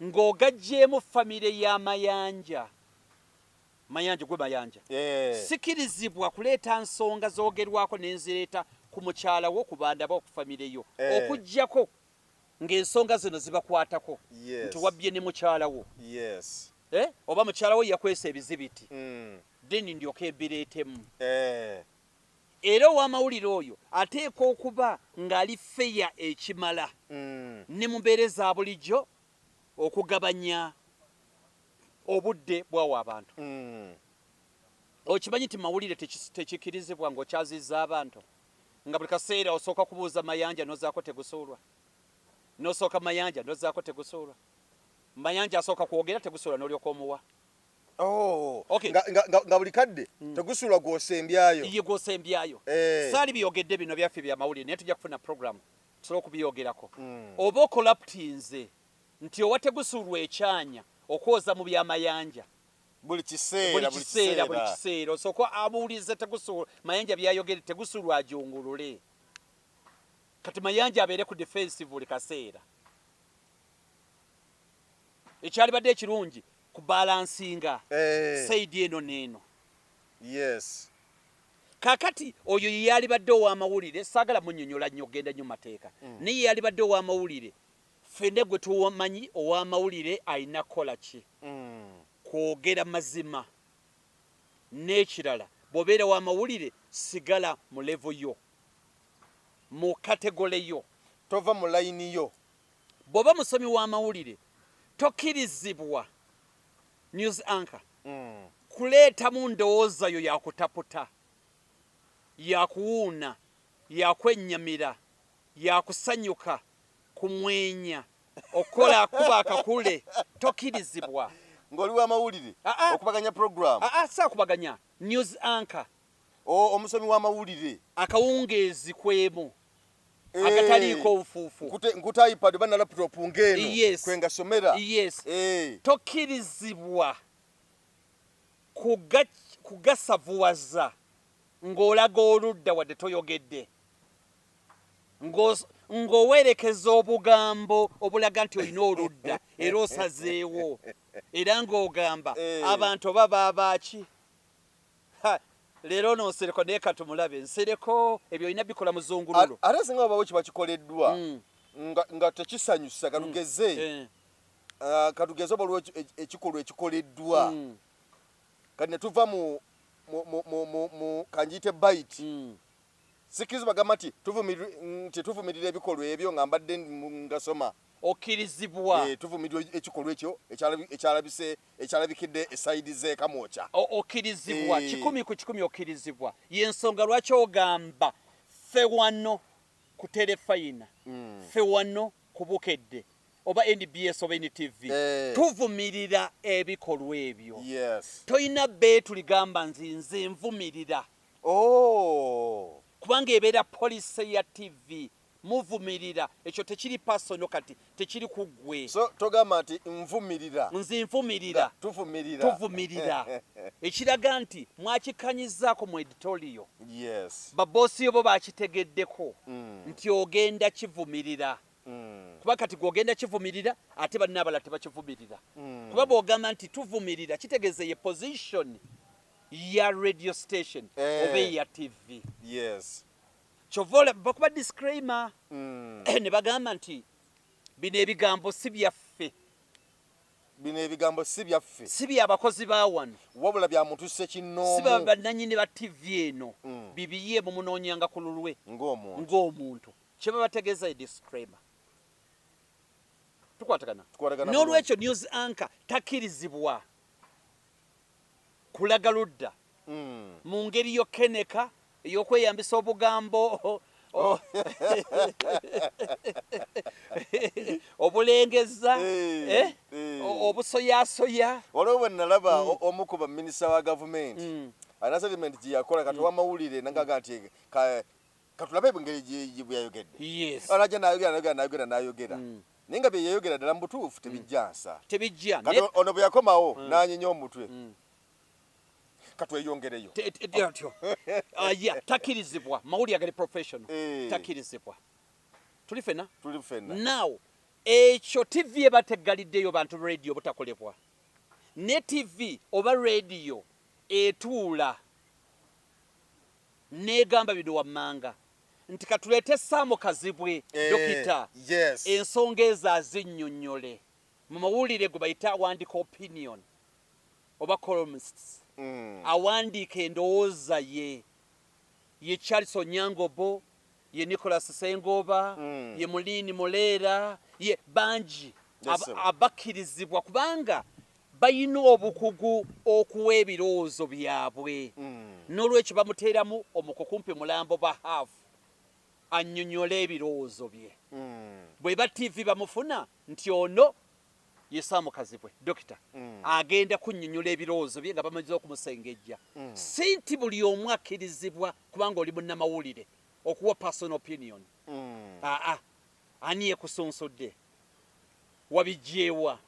ng'ogaggyeemu famire ya Mayanja. Mayanja gwe Mayanja. Sikirizibwa kuleeta nsonga zoogerwako ne nzireeta ku mukyala wo, ku baana bo, ku famire yo. Okuggyako ng'ensonga zino zibakwatako nti wabbye ne mukyala wo. Yes. Oba mukyala wo yakwesa ebizibiti. Then ndyoke mbireetemu. Era ow'amawulire oyo ateekwa okuba ng'ali fair ekimala ne mu mbeera eza bulijjo okugabanya obudde bw'awa abantu. Okimanyi nti mawulire tekikirizibwa ng'okyazizza abantu nga buli kaseera osooka kubuuza Mayanja n'ozzaako tegusuulwa, n'osooka Mayanja n'ozzaako tegusuulwa, Mayanja asooka kwogera tegusuulwa n'olyoka omuwa. Oh, Okay. Nga buli kadde tegusuulwa gw'osembyayo. Ye gw'osembyayo. Saali byogedde bino byaffe bya mawulire naye tujja kufuna program tusobole okubyogerako. Oba okolaptinze nti owa tegusuulwa ekyanya okwoza mu bya Mayanja. Buli kiseera, buli kiseera, buli kiseera osooka abuulize tegusuulwa Mayanja byayogere tegusuulwa ajungulule. Kati Mayanja abeere ku defensive buli kaseera. Ekyalibadde ekirungi kubalansinga side eno n'eno. Yes. Kaakati oyo ye yalibadde ow'amawulire, saagala munnyonnyola nnyo kugenda nnyo mu mateeka. Naye ye yalibadde ow'amawulire, ffenna gwe tumanyi ow'amawulire alina kukola ki? Kwogera mazima. N'ekirala, bw'obeera w'amawulire sigala mu level yo, mu category yo. Tova mu layini yo. Bw'oba musomi w'amawulire tokkirizibwa, news anchor, kuleetamu ndowooza yo ya kutaputa, ya kuwuuna, ya kwennyamira, ya kusanyuka, kumwenya, okukola kuba akakule, tokkirizibwa. Ng'oli w'amawulire okubaganya program. Saakubaganya, news anchor. Omusomi w'amawulire. Akawungeezi kwemu. Agataliiko obufuufu. Nkuta iPad oba na laptop ng'eno Yes. kwe ngasomera. Yes. Tokkirizibwa kugasavuwaza ng'olaga oludda wadde toyogedde, ng'owerekeza obugambo obulaga nti olina oludda era osazeewo, era ng'ogamba abantu oba baabaaki. Leero ono Nsereko, naye katumulabe. Nsereko, ebyo olina bikola muzungululo. Ate singa wabawo kiba kikoleddwa nga tekisanyusa, katugeze, katugeze oba waliwo ekikolwa ekikoleddwa, kati ne tuva mu kanjiyite bite, sikkiriza bagamba nti tuvumirira ebikolwa ebyo nga mbadde ngasoma. Okkirizibwa. Tuvumirira ekikolwa ekyo ekyalabikidde e side z'e Kamwokya. Okkirizibwa 100% okkirizibwa. Yensonga lwaki ogamba ffe wano ku Terefayina, ffe wano ku Bukedde oba NBS oba NTV, tuvumirira ebikolwa ebyo. Toyina beetu ligamba nze nvumirira. Kubanga ebeera policy ya TV, muvumirira ekyo, tekiri personal, kati tekiri ku ggwe. So togamba nti nvumirira. Nze nvumirira. Tuvumirira. Tuvumirira, ekiraga nti mwakikanyizaako mu editorial. Baboosi bo bakitegeddeko nti ogenda kivumirira, kuba kati gwogenda kivumirira ate banna abalala tebakivumirira. Kuba bw'ogamba nti tuvumirira, kitegeeza ye position ya radio station oba eya TV. Kyova bakuba disclaimer ne bagamba nti bino ebigambo si byaffe. Bino ebigambo si byaffe. Si byabakozi ba wano. Wabula bya muntu Si ssekinnoomu. Bannannyini ba TV eno. Bibiye mumunoonyanga ku lulwe. Ng'omuntu. Ng'omuntu kye babategeeza ye disclaimer. Tukwatagana? Tukwatagana. N'olwekyo news anchor takkirizibwa kulaga ludda mu ngeri yokeneka ey'okweyambisa obugambo obulengeza, Eh, eh, obusoyasoya. Waliwo bwe nalaba omu ku baminisita wa gavumenti alina statement gye yakola, kati owamawulire nagaga nti katulabe engeri bwe yayogedde. Anajja nayogera, nayogera, nayogera, nayogera, naye nga bye yayogera ddala mu butuufu tebijja nsa. Tebijja. Kati ono bwe yakomawo n'anyenya omutwe, katweyongereyo. Atyo. Ya, takkirizibwa mawulire agali professional. Takkirizibwa. Tuli fena? Tuli ffenna. Now ekyo TV eba teggaliddeyo bantu, radio butakolebwa ne TV oba radio etuula negamba bino wammanga nti katuleete Saamu Kazibwe, dokita, ensonga ezo azinnyonnyole mu mawulire gwe bayita awandiika opinion oba columnists, awandiika endowooza ye, ye Charles Onyangobo, ye Nicholas Sengoba, ye Mulini Muleera, ye bangi Sir. Abakkirizibwa kubanga balina obukugu okuwa ebirowoozo byabwe. N'olwekyo bamuteeramu omuko kumpi mulambo ba half annyonnyole ebirowoozo bye. Bweba TV bamufuna nti ono ye Saamu Kazibwe dokita, agenda kunnyonnyola ebirowoozo bye nga bamaze okumusengejja. Si nti buli omu akkirizibwa kubanga oli munnamawulire okuwa personal opinion. Aa, ani yekusunsudde? Wabijjeewa?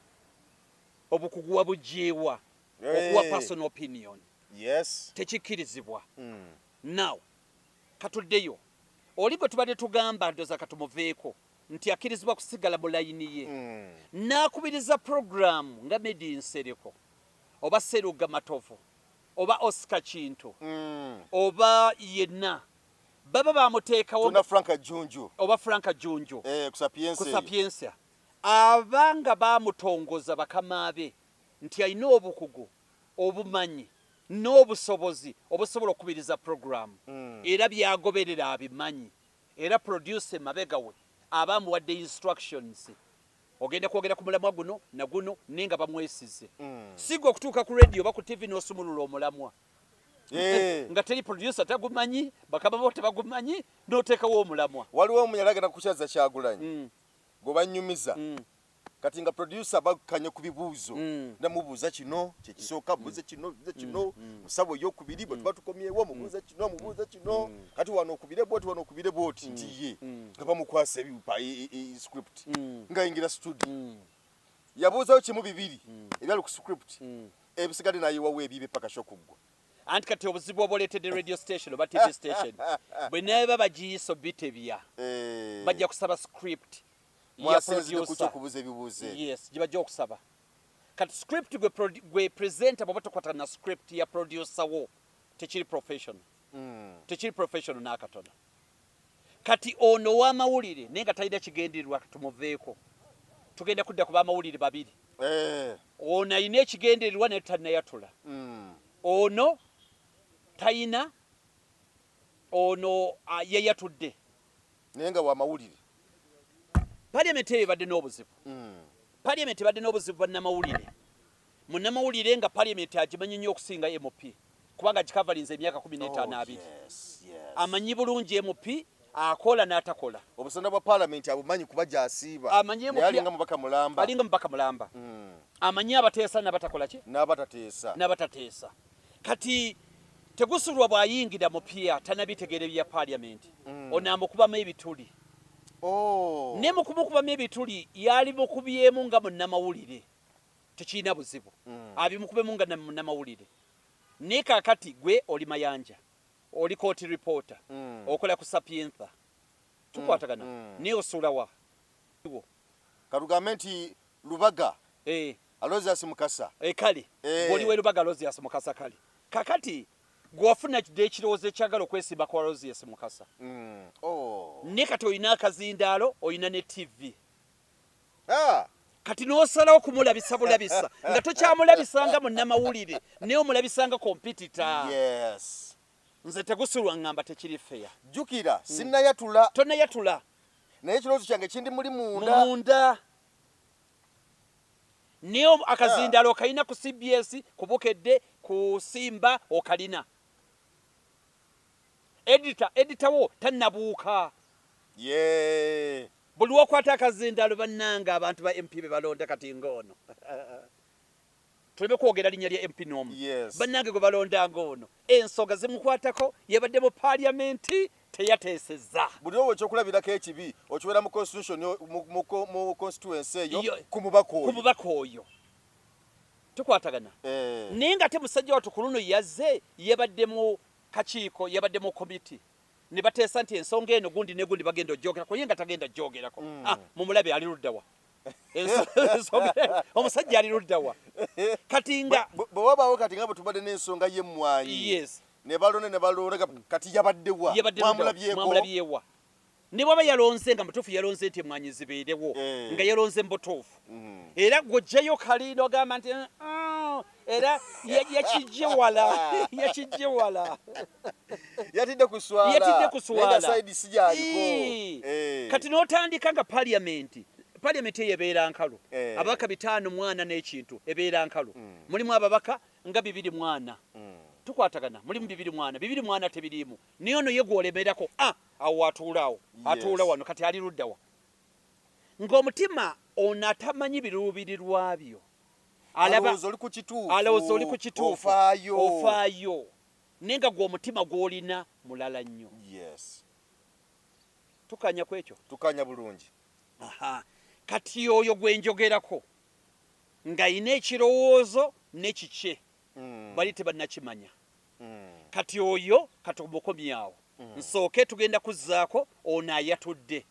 Obukugu wabujjeewa okuwa personal opinion? Tekikkirizibwa. Now katuddeyo oli gwe tubadde tugamba, ndoza katumuveeko nti akkirizibwa kusigala mu layini ye, n'akubiriza puroguramu nga Medi Nsereko oba Seruga Matovu oba Oscar Kintu oba yenna baba bamuteekawo. Tuna Franka Junju. Oba Franka Junju. Ku Sapientia. Ku Sapientia, abanga bamutongoza bakama be nti alina obukugu, obumanyi n'obusobozi obusobola okukubiriza puroguramu, era byagoberera abimanyi, era producer mabega we aba amuwadde instructions, ogenda kwogera ku mulamwa guno na guno, naye nga bamwesize. Sigwa okutuuka ku radio oba ku TV n'osumulula omulamwa nga teri producer, tagumanyi, bakama bo tebagumanyi, n'oteekawo omulamwa. Waliwo omu yali agenda kukyaza Kyagulanyi gwe banyumiza. Kati nga producer bakanye ku bibuuzo, namubuuza kino kyekisooka, buuze kino, buuze kino, musawo eyokubiri bwe tuba tukomyewo mubuuze kino, mubuuze kino, kati wano okubire bwoti, wano okubire bwoti, nti ye nga bamukwasa ebipa script, ngayingira studio, yabuuzayo kimu bibiri ebyali ku script, ebisigadde nayiwawo ebibe paka shokuggwa. Anti kati obuzibu obuleetedde radio station oba TV station, bwe neeba bagiyisa obitebya, bajja kusaba script ya Mwasinzidde ku producer. Kyokubuuza ebibuuzo ebyo. Yes, gye bajja okusaba. Kati script gwe presenter bw'oba tokwata na script ya producer wo, tekiri professional. Tekiri professional n'akatono. Kati ono ow'amawulire naye nga talina kigendererwa, tumuveeko, tugenda kudda ku b'amawulire babiri. Ono alina ekigendererwa naye tannayatula. Ono tayina, ono yeyatudde. Naye nga wamawulire. Parliament eyo ebadde n'obuzibu. Parliament ebadde n'obuzibu bannamawulire. Munnamawulire nga parliament agimanyi nnyo okusinga MP, kubanga agikavalinze emyaka 15 2. Amanyi bulungi MP akola n'atakola. Obusonda bwa parliament abumanyi kuba gyasiiba. Amanyi Naye alinga mubaka mulamba. Alinga mubaka mulamba. Amanyi abateesa n'abatakola ki? N'abatateesa. N'abatateesa. Kati Tegusulwa bw'ayingira mupya tanabitegeera ebya parliament. Ono amukubamu ebituli. Ne mu kumukubamu ebituli yali mukubyemu nga munnamawulire, tekirina buzibu. Abimukubemu nga munnamawulire. Naye kaakati gwe oli Mayanja, oli court reporter, okola ku Sapientia, tukwatagana, naye osuula wa? Katugambe nti Lubaga. Aloysius Mukasa. Kale. Oli we Lubaga, Aloysius Mukasa. Kale kakati gwe wafuna kidde ekirowoozo ekyagala okwesimba ku Aloysius Mukasa. Ne kati olina akazindaalo, olina ne TV. Kati n'osalawo kumulabisa bulabisa nga tokyamulabisa nga munnamawulire, naye omulabisa nga competitor. Nze Tegusulwa ŋŋamba tekiri fair. Jjukira, sinnayatula. Tonnayatula. Naye ekirowoozo kyange kindi muli munda. Munda. Naye akazindaalo okalina ku CBS, ku Bukedde, ku Simba okalina. Editor wo tannabuuka. Buli lwokwata akazindaalo, bannanga abantu ba MP be balonda kati ng'ono, tuleme kwogera linnya lya MP n'omu. Bannange gwe balonda ng'ono ensonga zimukwatako, yabadde mu paaliyamenti, teyateesezza. Buli owo ekyokulabirako ekibi okiwera mu constitution, mu constituency eyo, ku mubaka ku oyo. Mubaka oyo, tukwatagana? Naye nga ate musajja wattu ku luno yazze yabadde mu kakiiko, yabadde mu komiti, ne bateesa nti ensonga eno gundi ne gundi bagenda ogyogerako, ye nga tagenda gyogerako. Ah, mumulabe ali luddawa? Omusajja ali luddawa kati nga Bwe wabaawo kati nga bwe tubadde n'ensonga y'emmwanyi, ne balonda ne balonda, kati yabaddewa? Yabadde luddawa? Mwamulabyeko? Mwamulabyewa? Ne bwaba yalonze nga mutuufu, yalonze nti emmwanyi zibeerewo, nga yalonze mu butuufu, era gw'ojjayo kali n'ogamba nti era yakijje wala, yakijje wala." Yatidde kuswala. Yatidde kuswala. Naye nga side si gyaliko. Kati n'otandika nga parliament eyo ebeera nkalu. Ababaka 54 n'ekintu, ebeera nkalu. Mulimu ababaka nga 24. Tukwatagana? Mulimu 24, 24 tebiriimu, naye ono ye gw'olemerako, ah, awo atuula awo, atuula wano, kati ali luddawa? Ng'omutima ono atamanyi biruubirirwa byo alaba Alowooza oli ku kituufu. Alowooza oli ku kituufu. Ofaayo. Ofaayo, naye nga gwe omutima gw'olina mulala nnyo. Tukanya ku ekyo? Tukanya bulungi. Aha. Kati oyo gwe njogerako ng'ayina ekirowoozo nekikye, bali tebannakimanya. Kati oyo katumukomyawo, nsooke tugenda kuzzaako ono ayatudde.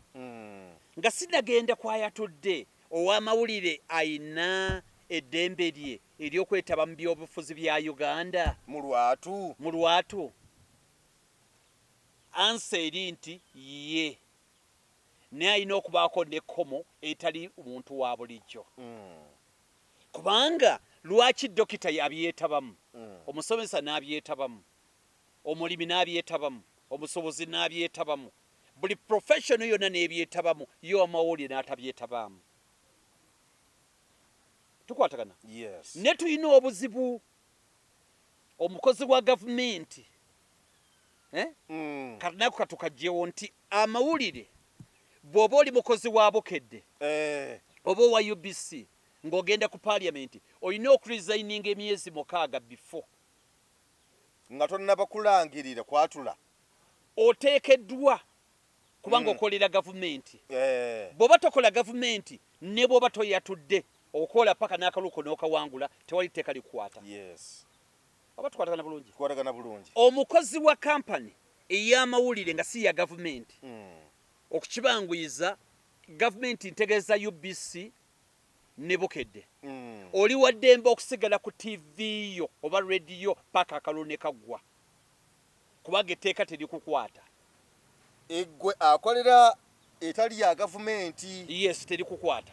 Nga sinagenda kwayatudde, ow'amawulire ayina eddembe lye ery'okwetaba mu byobufuzi bya Uganda? Mu lwatu. Mu lwatu, answer eri nti ye, naye alina okubaako n'ekkomo etali muntu wa bulijjo. Kubanga lwaki dokita yabyetabamu, omusomesa n'abyetabamu, omulimi n'abyetabamu, omusuubuzi n'abyetabamu, buli profession yonna n'ebyetabamu, ye amawulire n'atabyetabaamu? Tukwatagana? Yes. Ne tulina obuzibu, omukozi wa gavumenti, eh? Kati nako katukajjewo nti amawulire, bw'oba oli mukozi wa Bukedde, Oba owa UBC ng'ogenda ku parliament, olina okuresigninga emyezi 6 before. Nga tonnaba kulangirira kwatula. Oteekeddwa kubanga okolera gavumenti. Bw'oba tokola gavumenti, ne bw'oba toyatudde, okola paka n'akaluko n'okawangula, tewali tteeka likukwata. Oba tukwatagana bulungi? Tukwatagana bulungi. Omukozi wa kampani ey'amawulire nga si ya gavumenti, okukibanguyiza gavumenti, ntegeeza UBC ne Bukedde, oli wa ddembe okusigala ku TV yo oba rediyo paka akalulu ne kaggwa, kubanga etteeka terikukwata. Eggwe akolera etali ya gavumenti. Yes, terikukwata.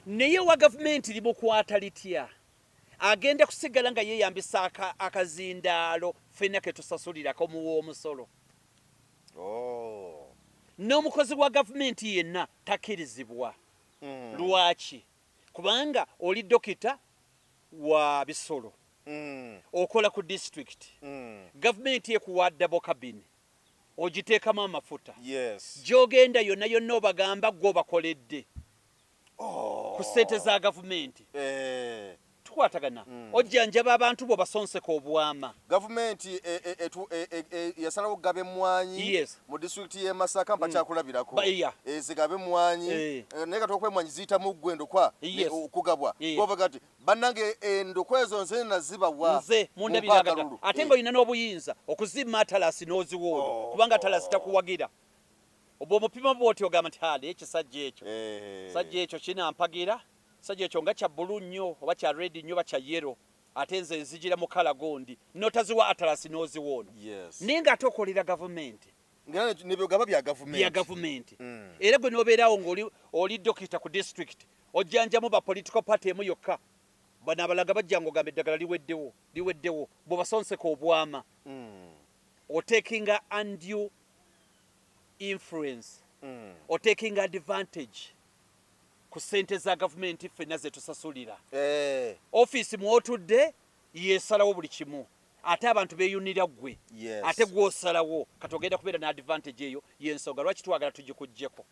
Naye owa gavumenti limukwata litya? Agenda kusigala nga yeeyambisa akazindaalo ffenna ke tusasulirako omuwa omusolo. N'omukozi wa gavumenti yenna takkirizibwa. Lwaki? Kubanga oli dokita wa bisolo, okola ku disitulikiti, gavumenti ekuwa double cabin, ogiteekamu amafuta. Gy'ogenda yonna yonna obagamba ggwe obakoledde ku ssente za gavumenti. Tukwatagana? Ojjanjaba abantu bo, basonseka obwama. Gavumenti yasalawo okugaba emmwanyi mu disitulikiti y'e Masaka, mpa kyakulabirako. Zigaba emmwanyi, naye kati okuba emmwanyi ziyitamu ggwe endokwa okugabwa. Gwovaga nti bannange endokwa ezo nze nazibawa. Nze mundabiranga ate ng'olina n'obuyinza okuzimma atalasi n'oziwa olwo, kubanga atalasi takuwagira. Oba omupima bw'oti ogamba nti ha, naye ekisajja ekyo, kisajja ekyo kinampagira, kisajja ekyo nga kya bbulu nnyo oba kya red nnyo oba kya yellow, ate nze nzigira mu kala gondi, n'otaziwa atalasi n'oziwa ono. Naye ng'ate okolera gavumenti. Nebyogaba bya gavumenti. Bya gavumenti. Era gwe n'obeerawo ng'oli oli dokita ku district, ojjanjamu ba political party emu yokka. Bano abalaga bajja ng'ogamba eddagala liweddewo, liweddewo, bw'obasonseka obwama. Otakinga undue influence, otakinga advantage ku ssente za gavumenti ffenna ze tusasulira. Ofiisi mw'otudde yeesalawo buli kimu, ate abantu beeyunira ggwe, ate gw'osalawo. Kati ogenda kubeera ne advantage eyo, y'ensonga lwaki twagala tugikuggyeko.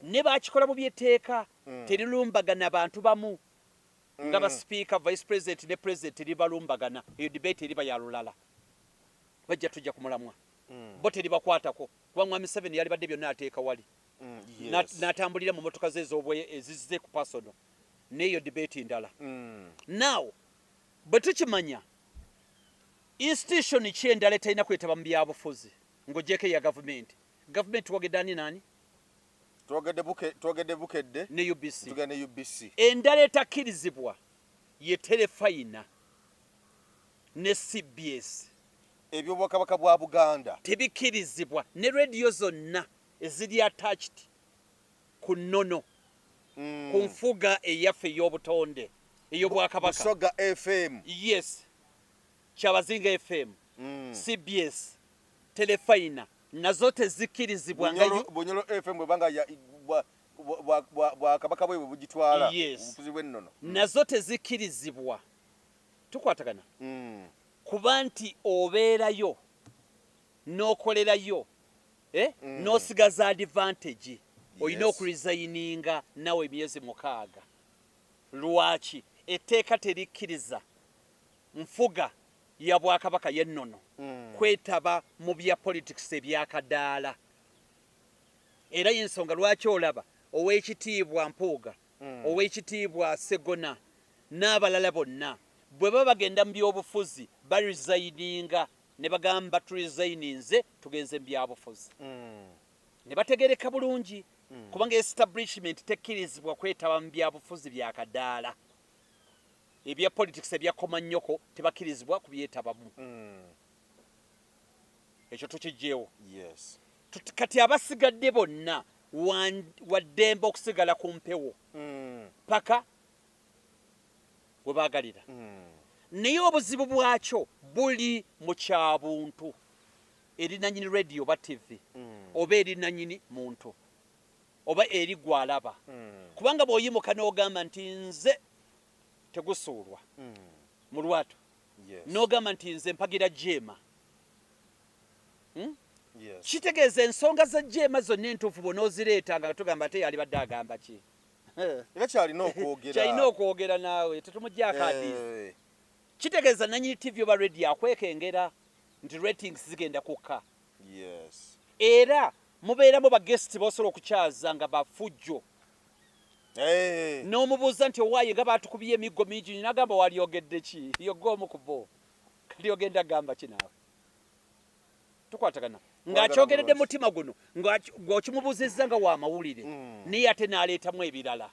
Ne baakikola mu by'etteeka, terirumbagana bantu bamu nga ba sipiika, vice president ne president, teribalumbagana. Eyo debate eriba ya lulala, bajja tujja ku mulamwa. Bo teribakwatako, kuba Mwami Museveni yalibadde byonna ateeka wali, n'atambulira mu motoka ze ez'obwe ezizze ku personal, n'eyo debate ndala. Now bwe tukimanya, institution ki endala etalina kwetaba mu byabufuzi ng'oggyeko eya gavumenti? Gavumenti twogedde ani naani? Twogedde Bukedde ne UBC. Tugenda ne UBC. Endala etakkirizibwa ye Terefayina ne CBS. Ebyobwakabaka bwa Buganda. Tebikkirizibwa, ne rediyo zonna eziri attached ku nnono, ku nfuga eyaffe ey'obutonde ey'obwakabaka. Busoga FM. Yes, Kyabazinga FM, CBS, Terefayina nazo tezikkirizibwa nga Bunyoro FM bwebanga bwakabaka bwe bugitwala, obufuzi bw'ennono. Nazo tezikkirizibwa. Tukwatagana? Kuba nti obeerayo n'okolerayo, n'osigaza advantage, olina okuresigninga nawe emyezi 6. Lwaki? Etteeka terikkiriza nfuga ya bwakabaka y'ennono kwetaba mu bya politics ebyakadaala. Era y'ensonga lwaki olaba Oweekitiibwa Mpuuga, Oweekitiibwa Ssegona n'abalala bonna bwe baba bagenda mu byobufuzi baresigninga ne bagamba turesigninze, tugenze mu byabufuzi, ne bategereka bulungi, kubanga establishment tekkirizibwa kwetaba mu byabufuzi byakadaala. Ebya politics ebya komannyoko tebakkirizibwa kubyetabamu. Ekyo tukiggyewo. Kati abasigadde bonna waddembe okusigala ku mpewo paka we baagalira. Naye obuzibu bwakyo buli mu kyabuntu eri nannyini radio oba TV, oba eri nannyini muntu, oba eri gw'alaba. Kubanga bw'oyimuka n'ogamba nti nze tegusuulwa mu lwatu, n'ogamba nti nze mpagira Jeema, Kitegeeza ensonga za Jeema zonna entuufu bw'onoozireeta nga tugamba ate yalibadde agamba ki? Era kyalina okwogera. Kyalina okwogera naawe tetumuggyako adiisi. Kitegeeza nanyini TV oba radio akwekengera nti ratings zigenda kukka. Yes. Era mubeeramu ba guest b'osobola okukyaza nga bafujjo. Hey. N'omubuuza nti owaaye nga baatukubye emiggo mingi n'agamba walyogedde ki? Yogga omu ku bo. Kati ogenda gamba ki naawe? Tukwatagana. Ng'akyogeredde mutima guno ng'okimubuuzizza nga wa mawulire naye ate n'aleetamu ebirala.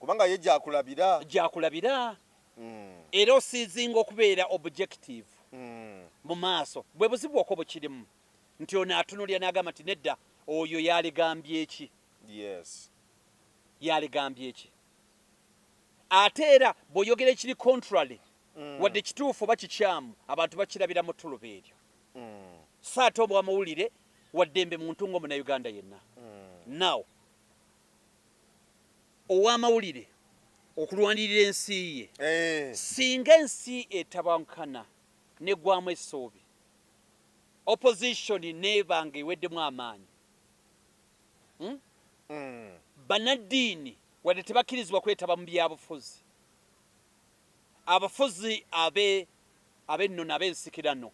Kubanga ye gy'akulabira. Gy'akulabira. Era osiizinga okubeera objective mu maaso. Bwe buzibu bwokka obukirimu nti ono atunulira n'agamba nti nedda oyo yaligambye ki? Yes. Yaligambye ki? Ate era bw'oyogera ekiri contrary wadde kituufu oba kikyamu abantu bakirabira mu ttuluba eryo. So ate owamawulire waddembe muntu ng'omunnayuganda yenna. Now ow'amawulire okulwanirira ensi ye singa ensi etabankana neggwamu essuubi opposition neeba nga eweddemu amaanyi bannaddiini wadde tebakkirizibwa kwetaba mu byabufuzi abafuzi ab'ennono ab'ensikirano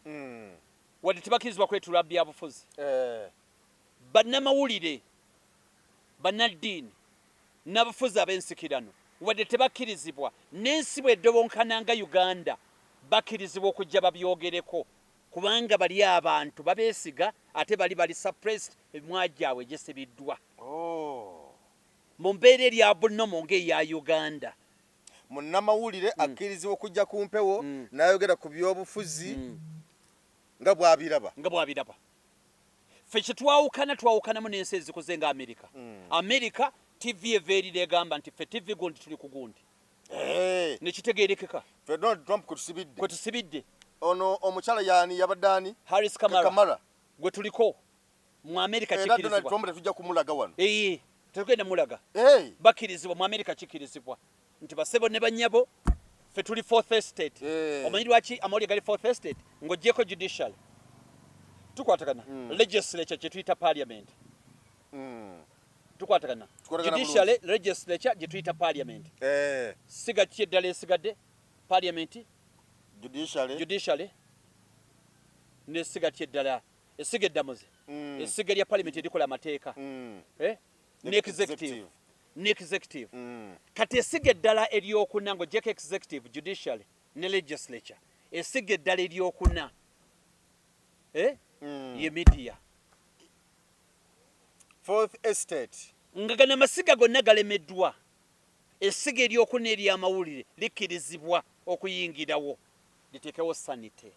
wadde tebakkirizibwa kwetula mu byabufuzi bannamawulire bannaddiini n'abafuzi ab'ensikirano wadde tebakkirizibwa n'ensi bw'edobonkana nga Uganda bakkirizibwa okujja babyogereko kubanga bali abantu babeesiga ate bali bali suppressed emimwa gyabwe gisibiddwa. Mu mbeera eri abnormal ng'eya Uganda. Munnamawulire akkirizibwa okujja ku mpewo n'ayogera ku byobufuzi nga bw'abiraba. Nga bw'abiraba. Ffe kye twawukana twawukanamu n'ensi ezikuze nga Amerika. Amerika TV eva eri n'egamba nti ffe TV gundi tuli ku gundi. Ne kitegeerekeka. Ffe Donald Trump kwe tusibidde. Kwe tusibidde. Ono omukyala yaani yabadde ani? Harris Kamala. Kamala. Gwe tuliko. Mu Amerika Era kikkirizibwa. Donald Trump tetujja kumulaga wano. Tetugenda mulaga. Bakkirizibwa mu Amerika kikkirizibwa nti basebo ne bannyabo ffe tuli fourth estate. Omanyi lwaki amawulire gali fourth estate? Ng'oggyeko judicial. Tukwatagana. Legislature kye tuyita parliament. Tukwatagana. Judicial, legislature gye tuyita parliament. Siga ki eddala esigadde? Parliament, Judiciary, judiciary n'essiga ki eddala? Essiga eddamuzi. Essiga lya parliament erikola amateeka. Ne executive. Ne executive. Kati essiga eddala eryokuna ng'oggyeko executive, judiciary ne legislature. Essiga eddala eryokuna ye media. Fourth estate. Nga gano amasiga gonna galemeddwa. Essiga eryokuna ery'amawulire likkirizibwa okuyingirawo liteekewo sanity.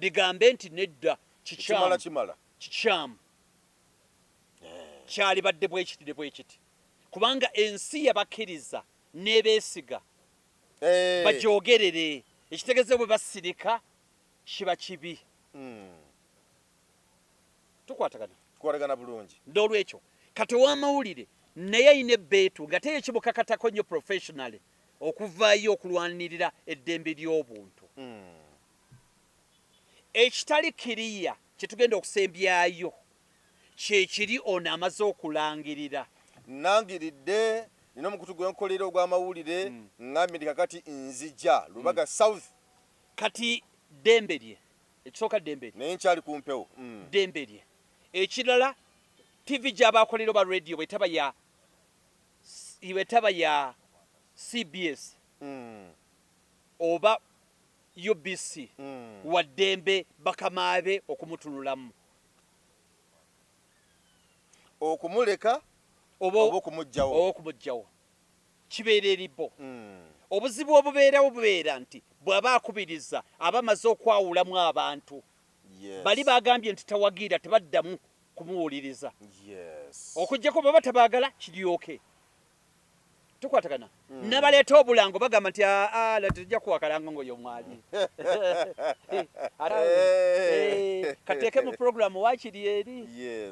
Ligambe nti nedda kikyamu. Kimala. Kikyamu. Kyalibadde bwe kiti ne bwe kiti. Kubanga ensi yabakkiriza n'ebeesiga bagyogerere. Ekitegeeza bwe basirika kiba kibi. Tukwatagana. Tukwatagana bulungi. N'olwekyo kati ow'amawulire naye alina ebbeetu nga teye kimukakatako nnyo professionally okuvaayo okulwanirira eddembe ly'obuntu. Ekitali kiriya kye tugenda okusembyayo kye kiri ono amaze okulangirira. Nnangiridde nina omukutu gwe nkolera ogw'amawulire ŋŋambye nti kakati nzija Lubaga South. Kati ddembe lye ekisooka ddembe lye. Naye nkyali ku mpewo. Ddembe lye. Ekirala TV gy'aba akolera oba radio bw'etaba ya bw'etaba ya CBS oba UBC wa ddembe bakama be okumutunulamu. Okumuleka oba okumuggyawo. Oba okumuggyawo. Kibeera eri bo. Obuzibu obubeerawo bubeera nti bw'aba akubiriza aba amaze okwawulamu abantu. Bali bagambye nti tawagira tebaddamu kumuwuliriza. Okuggyako baba tabaagala kiryoke. Tukwatagana. N'abaleeta obulango bagamba nti aa tujja kuwa kalango ng'oyo mwali. Kateeke mu program waakiri eri.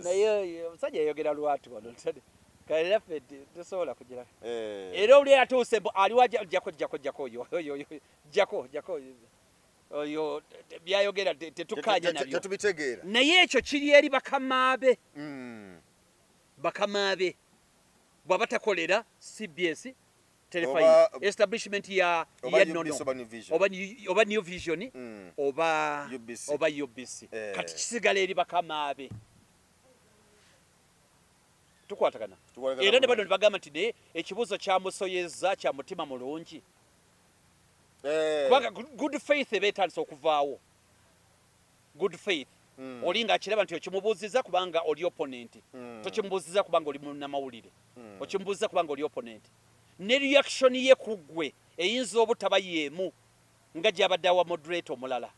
Naye omusajja yayogera lwatu wano. Kale naffe tusobola kugira. Era oli atuuse mbu aliwo jjako jjako jjako oyo oyo jjako jjako oyo byayogera tetukkaanya nabyo. Tetubitegeera. Naye ekyo kiri eri bakama be. Bakama be. Bw'aba takolera CBS Telefine, establishment ya ya nono oba New Vision oba UBC, oba UBC. Kati kisigala eri bakamaabe. Tukwatagana era ne bano ne bagamba nti naye ekibuuzo kyamusoyezza kya mutima mulungi, kubanga good faith eba etandise okuvaawo. Good faith, oli ng'akiraba nti okimubuuziza kubanga oli opponent, tokimubuuziza kubanga oli munnamawulire, okimubuuziza kubanga oli opponent. Ne reaction ye ku ggwe eyinza obutaba y'emu nga gy'abadde awa moderator omulala,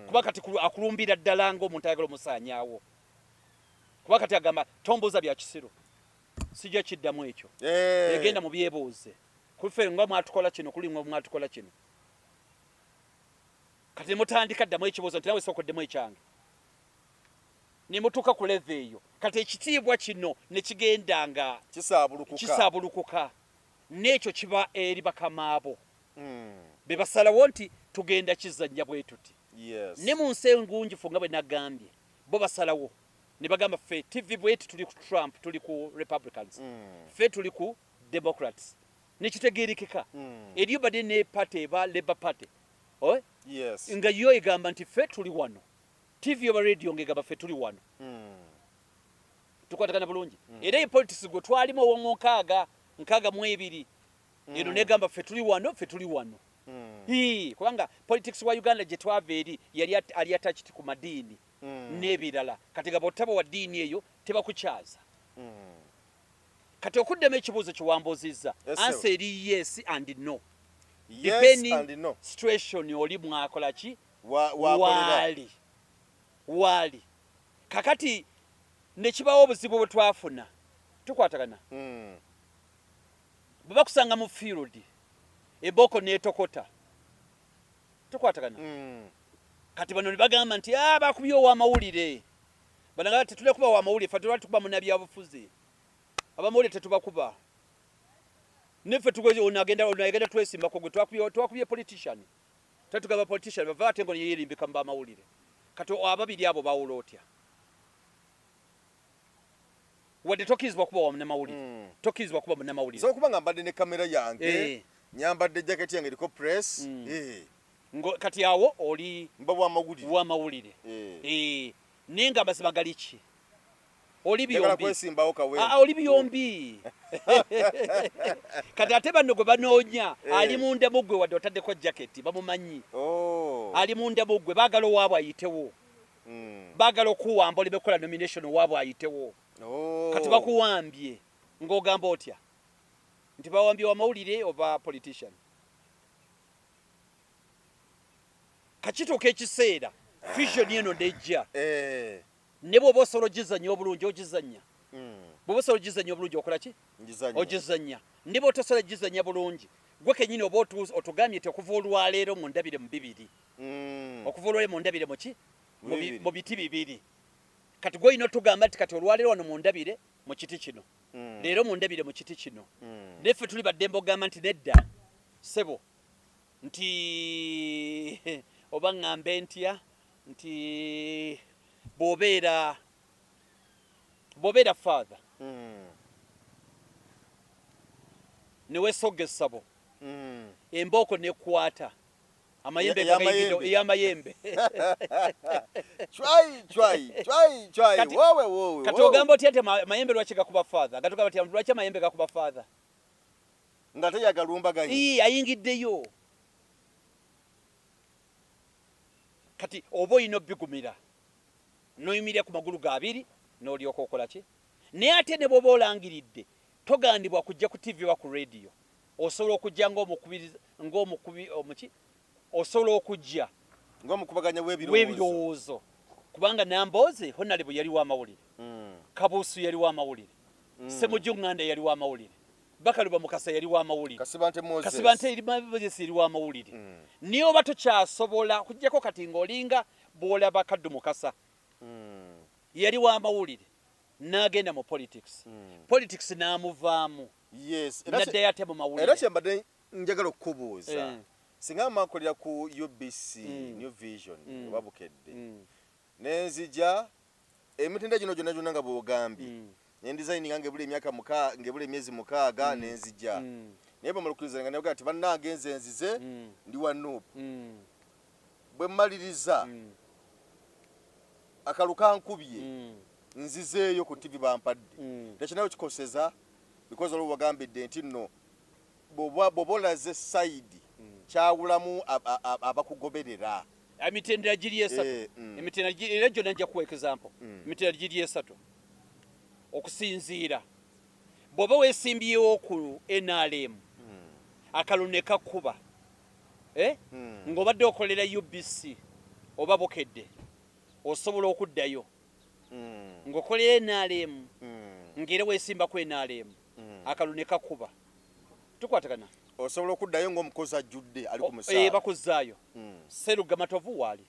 kuba kati akulumbira ddala ng'omuntu ayagala omusaanyaawo, kuba kati agamba, "Tombuuza bya kisiru, sijja kiddamu ekyo." Egenda mu byebuuze kufe nga mwatukola kino, kuli nga mwatukola kino. Kati nemutandika ddamu ekibuuzo nti nawe sooka oddemu ekyange, nemutuuka ku level eyo. Kati ekitiibwa kino ne kigenda nga kisaabulukuka. Kisaabulukuka. N'ekyo kiba eri bakamaabo be basalawo nti tugenda kizannya bwe tuti. Ne mu nsi engunjufu, nga bwe nagambye, bo basalawo ne bagamba, "Ffe TV bweti, tuli ku Trump, tuli ku Republicans, ffe tuli ku Democrats," nekitegeerekeka. Eriyo badde ne party eba Labour Party. Oe? Yes. Nga yo egamba nti ffe tuli wano. TV oba radio ng'egamba ffe tuli wano. Tukwatagana bulungi. Era ye politics gwe twalimu ow'omu 62 eno negamba ffe tuli wano, ffe tuli wano. Hii, kubanga politics wa Uganda gye twava eri yali ali attached ku madiini n'ebirala. Kati nga bw'otaba wa ddiini eyo tebakukyaza. Kati okuddamu ekibuuzo kye wambuuzizza, Yes, sir. answer eri yes and no. Yes Depending and no. situation oli mwakola ki, Wakolera. waali waali. Kakati ne kibawo obuzibu bwe twafuna. Tukwatagana? Bwe bakusanga mu field, ebooko n'etokota. Tukwatagana? Kati bano ne bagamba nti, "Ah, bakubye ow'amawulire." Bano nga tetulina kuba wamawulire, ffe tetulina tukuba munnabyabufuzi, abamawulire tetubakuba. Neffe tugoze ono agenda, ono agenda twesimbako gwe twakubye, twakubye politician. Tetugamba politician bava ate ngo yerimbika mu bamawulire. Kati ababiri abo bawula otya? Wadde tokkirizibwa kuba wa munnamawulire, tokkirizibwa kuba munnamawulire. Nsobola okuba nga mbadde ne kamera yange, nyambadde jaketi yange eriko press, Kati awo oli mba wamawulire. Wamawulire. Naye nga amazima gali ki? Oli Njagala byombi. kwesimbawo kawe. Ah, oli byombi. Kati ate bano gwe banoonya ali munda mu ggwe, wadde otaddeko jaketi bamumanyi. Oh. Ali munda mu ggwe, baagala owaabwe ayitewo. Baagala okuwamba oleme kukola nomination, owaabwe ayitewo. Oh. Kati bakuwambye ng'ogamba otya nti bawambye wamawulire oba politician? Kakituuka ekiseera vision eno nejja. Ne bw'oba osobola ogizannya obulungi, ogizannya. Bw'oba osobola ogizannya obulungi, okola ki? Ngizannya. Ogizannya. Ne bw'otosobola gizannya bulungi, gwe kennyini oba otugambye nti okuva olwaleero mundabire mu bibiri, okuva olwaleero mundabire mu ki? Mu bibiri. Mu biti bibiri. Kati gwe olina otugamba nti kati olwaleero wano mundabire mu kiti kino, leero mundabire mu kiti kino. Neffe tuli baddembe okugamba nti nedda ssebo, nti oba ŋŋambe ntya nti bw'obeera father ne weesogga essabo, embooko nekwata amayembe, Ey'amayembe. Ey'amayembe. Chwai chwai chwai chwai. Wowe wowe. Kati wowe. Ogamba otya nti amayembe lwaki gakuba father? Nga tugamba nti lwaki amayembe gakuba father? Nga teyagalumbaganye. Ii, ayingiddeyo. Kati oba olina obigumira n'oyimirira ku magulu ga abiri n'olyoka okola ki. Naye ate ne bw'oba olangiridde, togandibwa kujja ku TV oba ku radio. Osobola okujja ng'omukubiriza, ng'omukubi omuki, osobola okujja ng'omukubaganya w'ebirowoozo. W'ebirowoozo, kubanga Nambooze Honorable yali w'amawulire, Kabuusu yali w'amawulire, Ssemujju Nganda yali w'amawulire, Bakaluba Mukasa yali w'amawulire, Kasibante Moses. Kasibante eri Moses yali w'amawulire. Naye oba tokyasobola kujjako kati ng'olinga bw'olaba Kaddu Mukasa, yali w'amawulire n'agenda mu politics, politics n'amuvaamu, Yes. N'addayo ate mu Era mawulire. Kyembadde njagala okukubuuza, singa makolera ku UBC, New Vision oba Bukedde, nenzija emitendera gino gyonna gyonna nga bw'ogambye, Nendesigninga ngebula emyaka muka ngebula emyezi 6 nenzija. Naye bwemala okuresigninga nebaga nti bannange nze nzize ndi wa NUP. Bwe mmaliriza akalu kankubye, nzizeeyo ku TV bampadde. Tekyo nayo kikoseza because olwo wagambidde nti nno bw'oba olaze side kyawulamu abakugoberera. Emitendera giri esatu. Emitendera era gyonna nja kuwa example. Emitendera giri esatu okusinziira bw'oba weesimbyewo ku NRM, akalulu ne kakkuba, eh? Ng'obadde okolera UBC oba Bukedde, osobola okuddayo ng'okolera NRM, ng'era weesimba ku NRM, akalulu ne kakuba. Tukwatagana? Osobola okuddayo ng'omukozi ajjudde ali ku musaala. Bakuzzaayo. Seruga Matovu waali.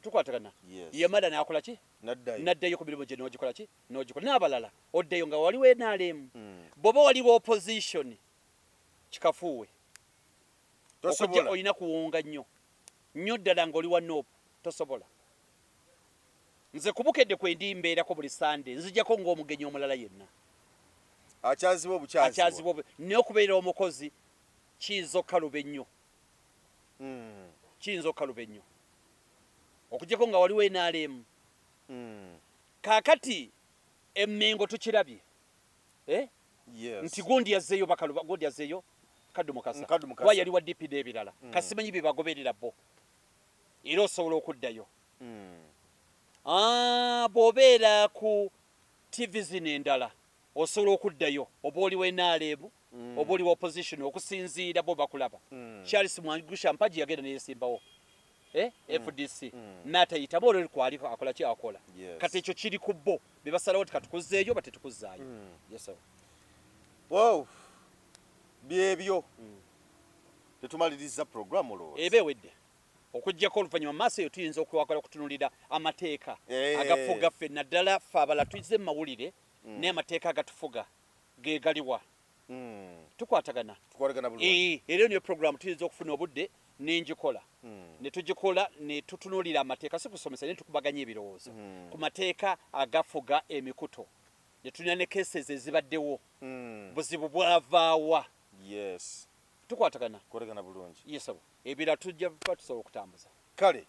Tukwatagana? Yes. Yamala n'akola ki? Naddayo. Naddayo ku mirimu gye n'ogikola ki? N'ogikola. N'abalala oddeyo nga waliwo NRM. Bw'oba waliwo opposition, kikafuuwe. Tosobola. Okujja olina kuwunga nnyo nnyo ddala ng'oli wa NUP, tosobola. Nze kubukedde kwendi mbeerako buli Sande, nzijako ng'omugenyi omulala yenna. Akyazibwa obukyazibwa. Akyazibwa naye okubeera omukozi kiyinza okukaluba ennyo. Kiyinza okukaluba ennyo okuggyako nga waliwo NRM. Kaakati emmengo tukirabye, eh? Yes. Nti gundi yazzeeyo bakaluba, gundi yazzeeyo Kaddu Mukasa. Kaddu Mukasa. Kuba yali wa DP n'ebirala. Kasimanyi bye bagoberera bo, era osobola okuddayo. Ah, bw'obeera ku TV zino endala osobola okuddayo, oba oli wa NRM oba oli wa opposition, okusinziira bo bakulaba. Charles Mwangusha Mpagi yagenda neyesimbawo, eh? FDC n'atayitamu, olwo kwali akola ki? Akola. Yes. Kati ekyo kiri ku bo be basalawo nti katukuzzeeyo oba tetukuzzaayo. Yes, sir. Wow, byebyo. Tetumaliriza program olowooza? Eba ewedde okuggyako oluvannyuma mu maaso eyo tuyinza okwagala okutunuulira amateeka agafuga ffe, naddala ffe abala tuyize mu mawulire, naye amateeka agatufuga ge galiwa? Tukwatagana? Tukwatagana bulungi. Era niyo program tuyinza okufuna obudde nenjikola ne tugikola ne tutunuulira amateeka, si kusomesa naye tukubaganya ebirowoozo ku mateeka agafuga emikuto, ne tulina ne cases ezibaddewo, buzibu bwavaawa. Yes. Tukwatagana? Tukwatagana bulungi. Yes, sir. Ebirala tujja kuba tusobola okutambuza. Kale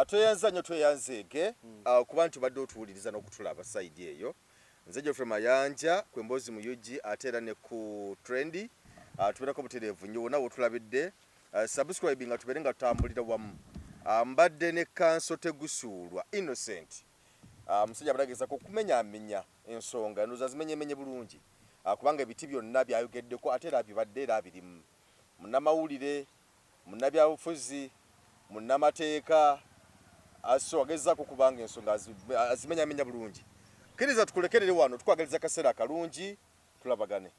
tweyanza nnyo, tweyanzeege okuba nti obadde otuwuliriza n'okutulaba side eyo. Nze Geoffrey Mayanja ku Emboozi mu UG, ate era ne ku Trendy. Tubeerako butereevu nnyo wonna wotulabidde. Subscribe nga tubeere nga tutambulira wamu. Mbadde ne Kanso Tegusuulwa Innocent, musajja abadde agezaako okumenyaamenya ensonga, ndowooza azimenyemenye bulungi, kubanga ebiti byonna byayogeddeko ate era abibadde era abirimu. Munnamawulire, munnabyabufuzi, munnamateeka, so agezaako kubanga ensonga azimenyamenya bulungi. Kkiriza tukulekerere wano, tukwagaliza akaseera akalungi, tulabagane.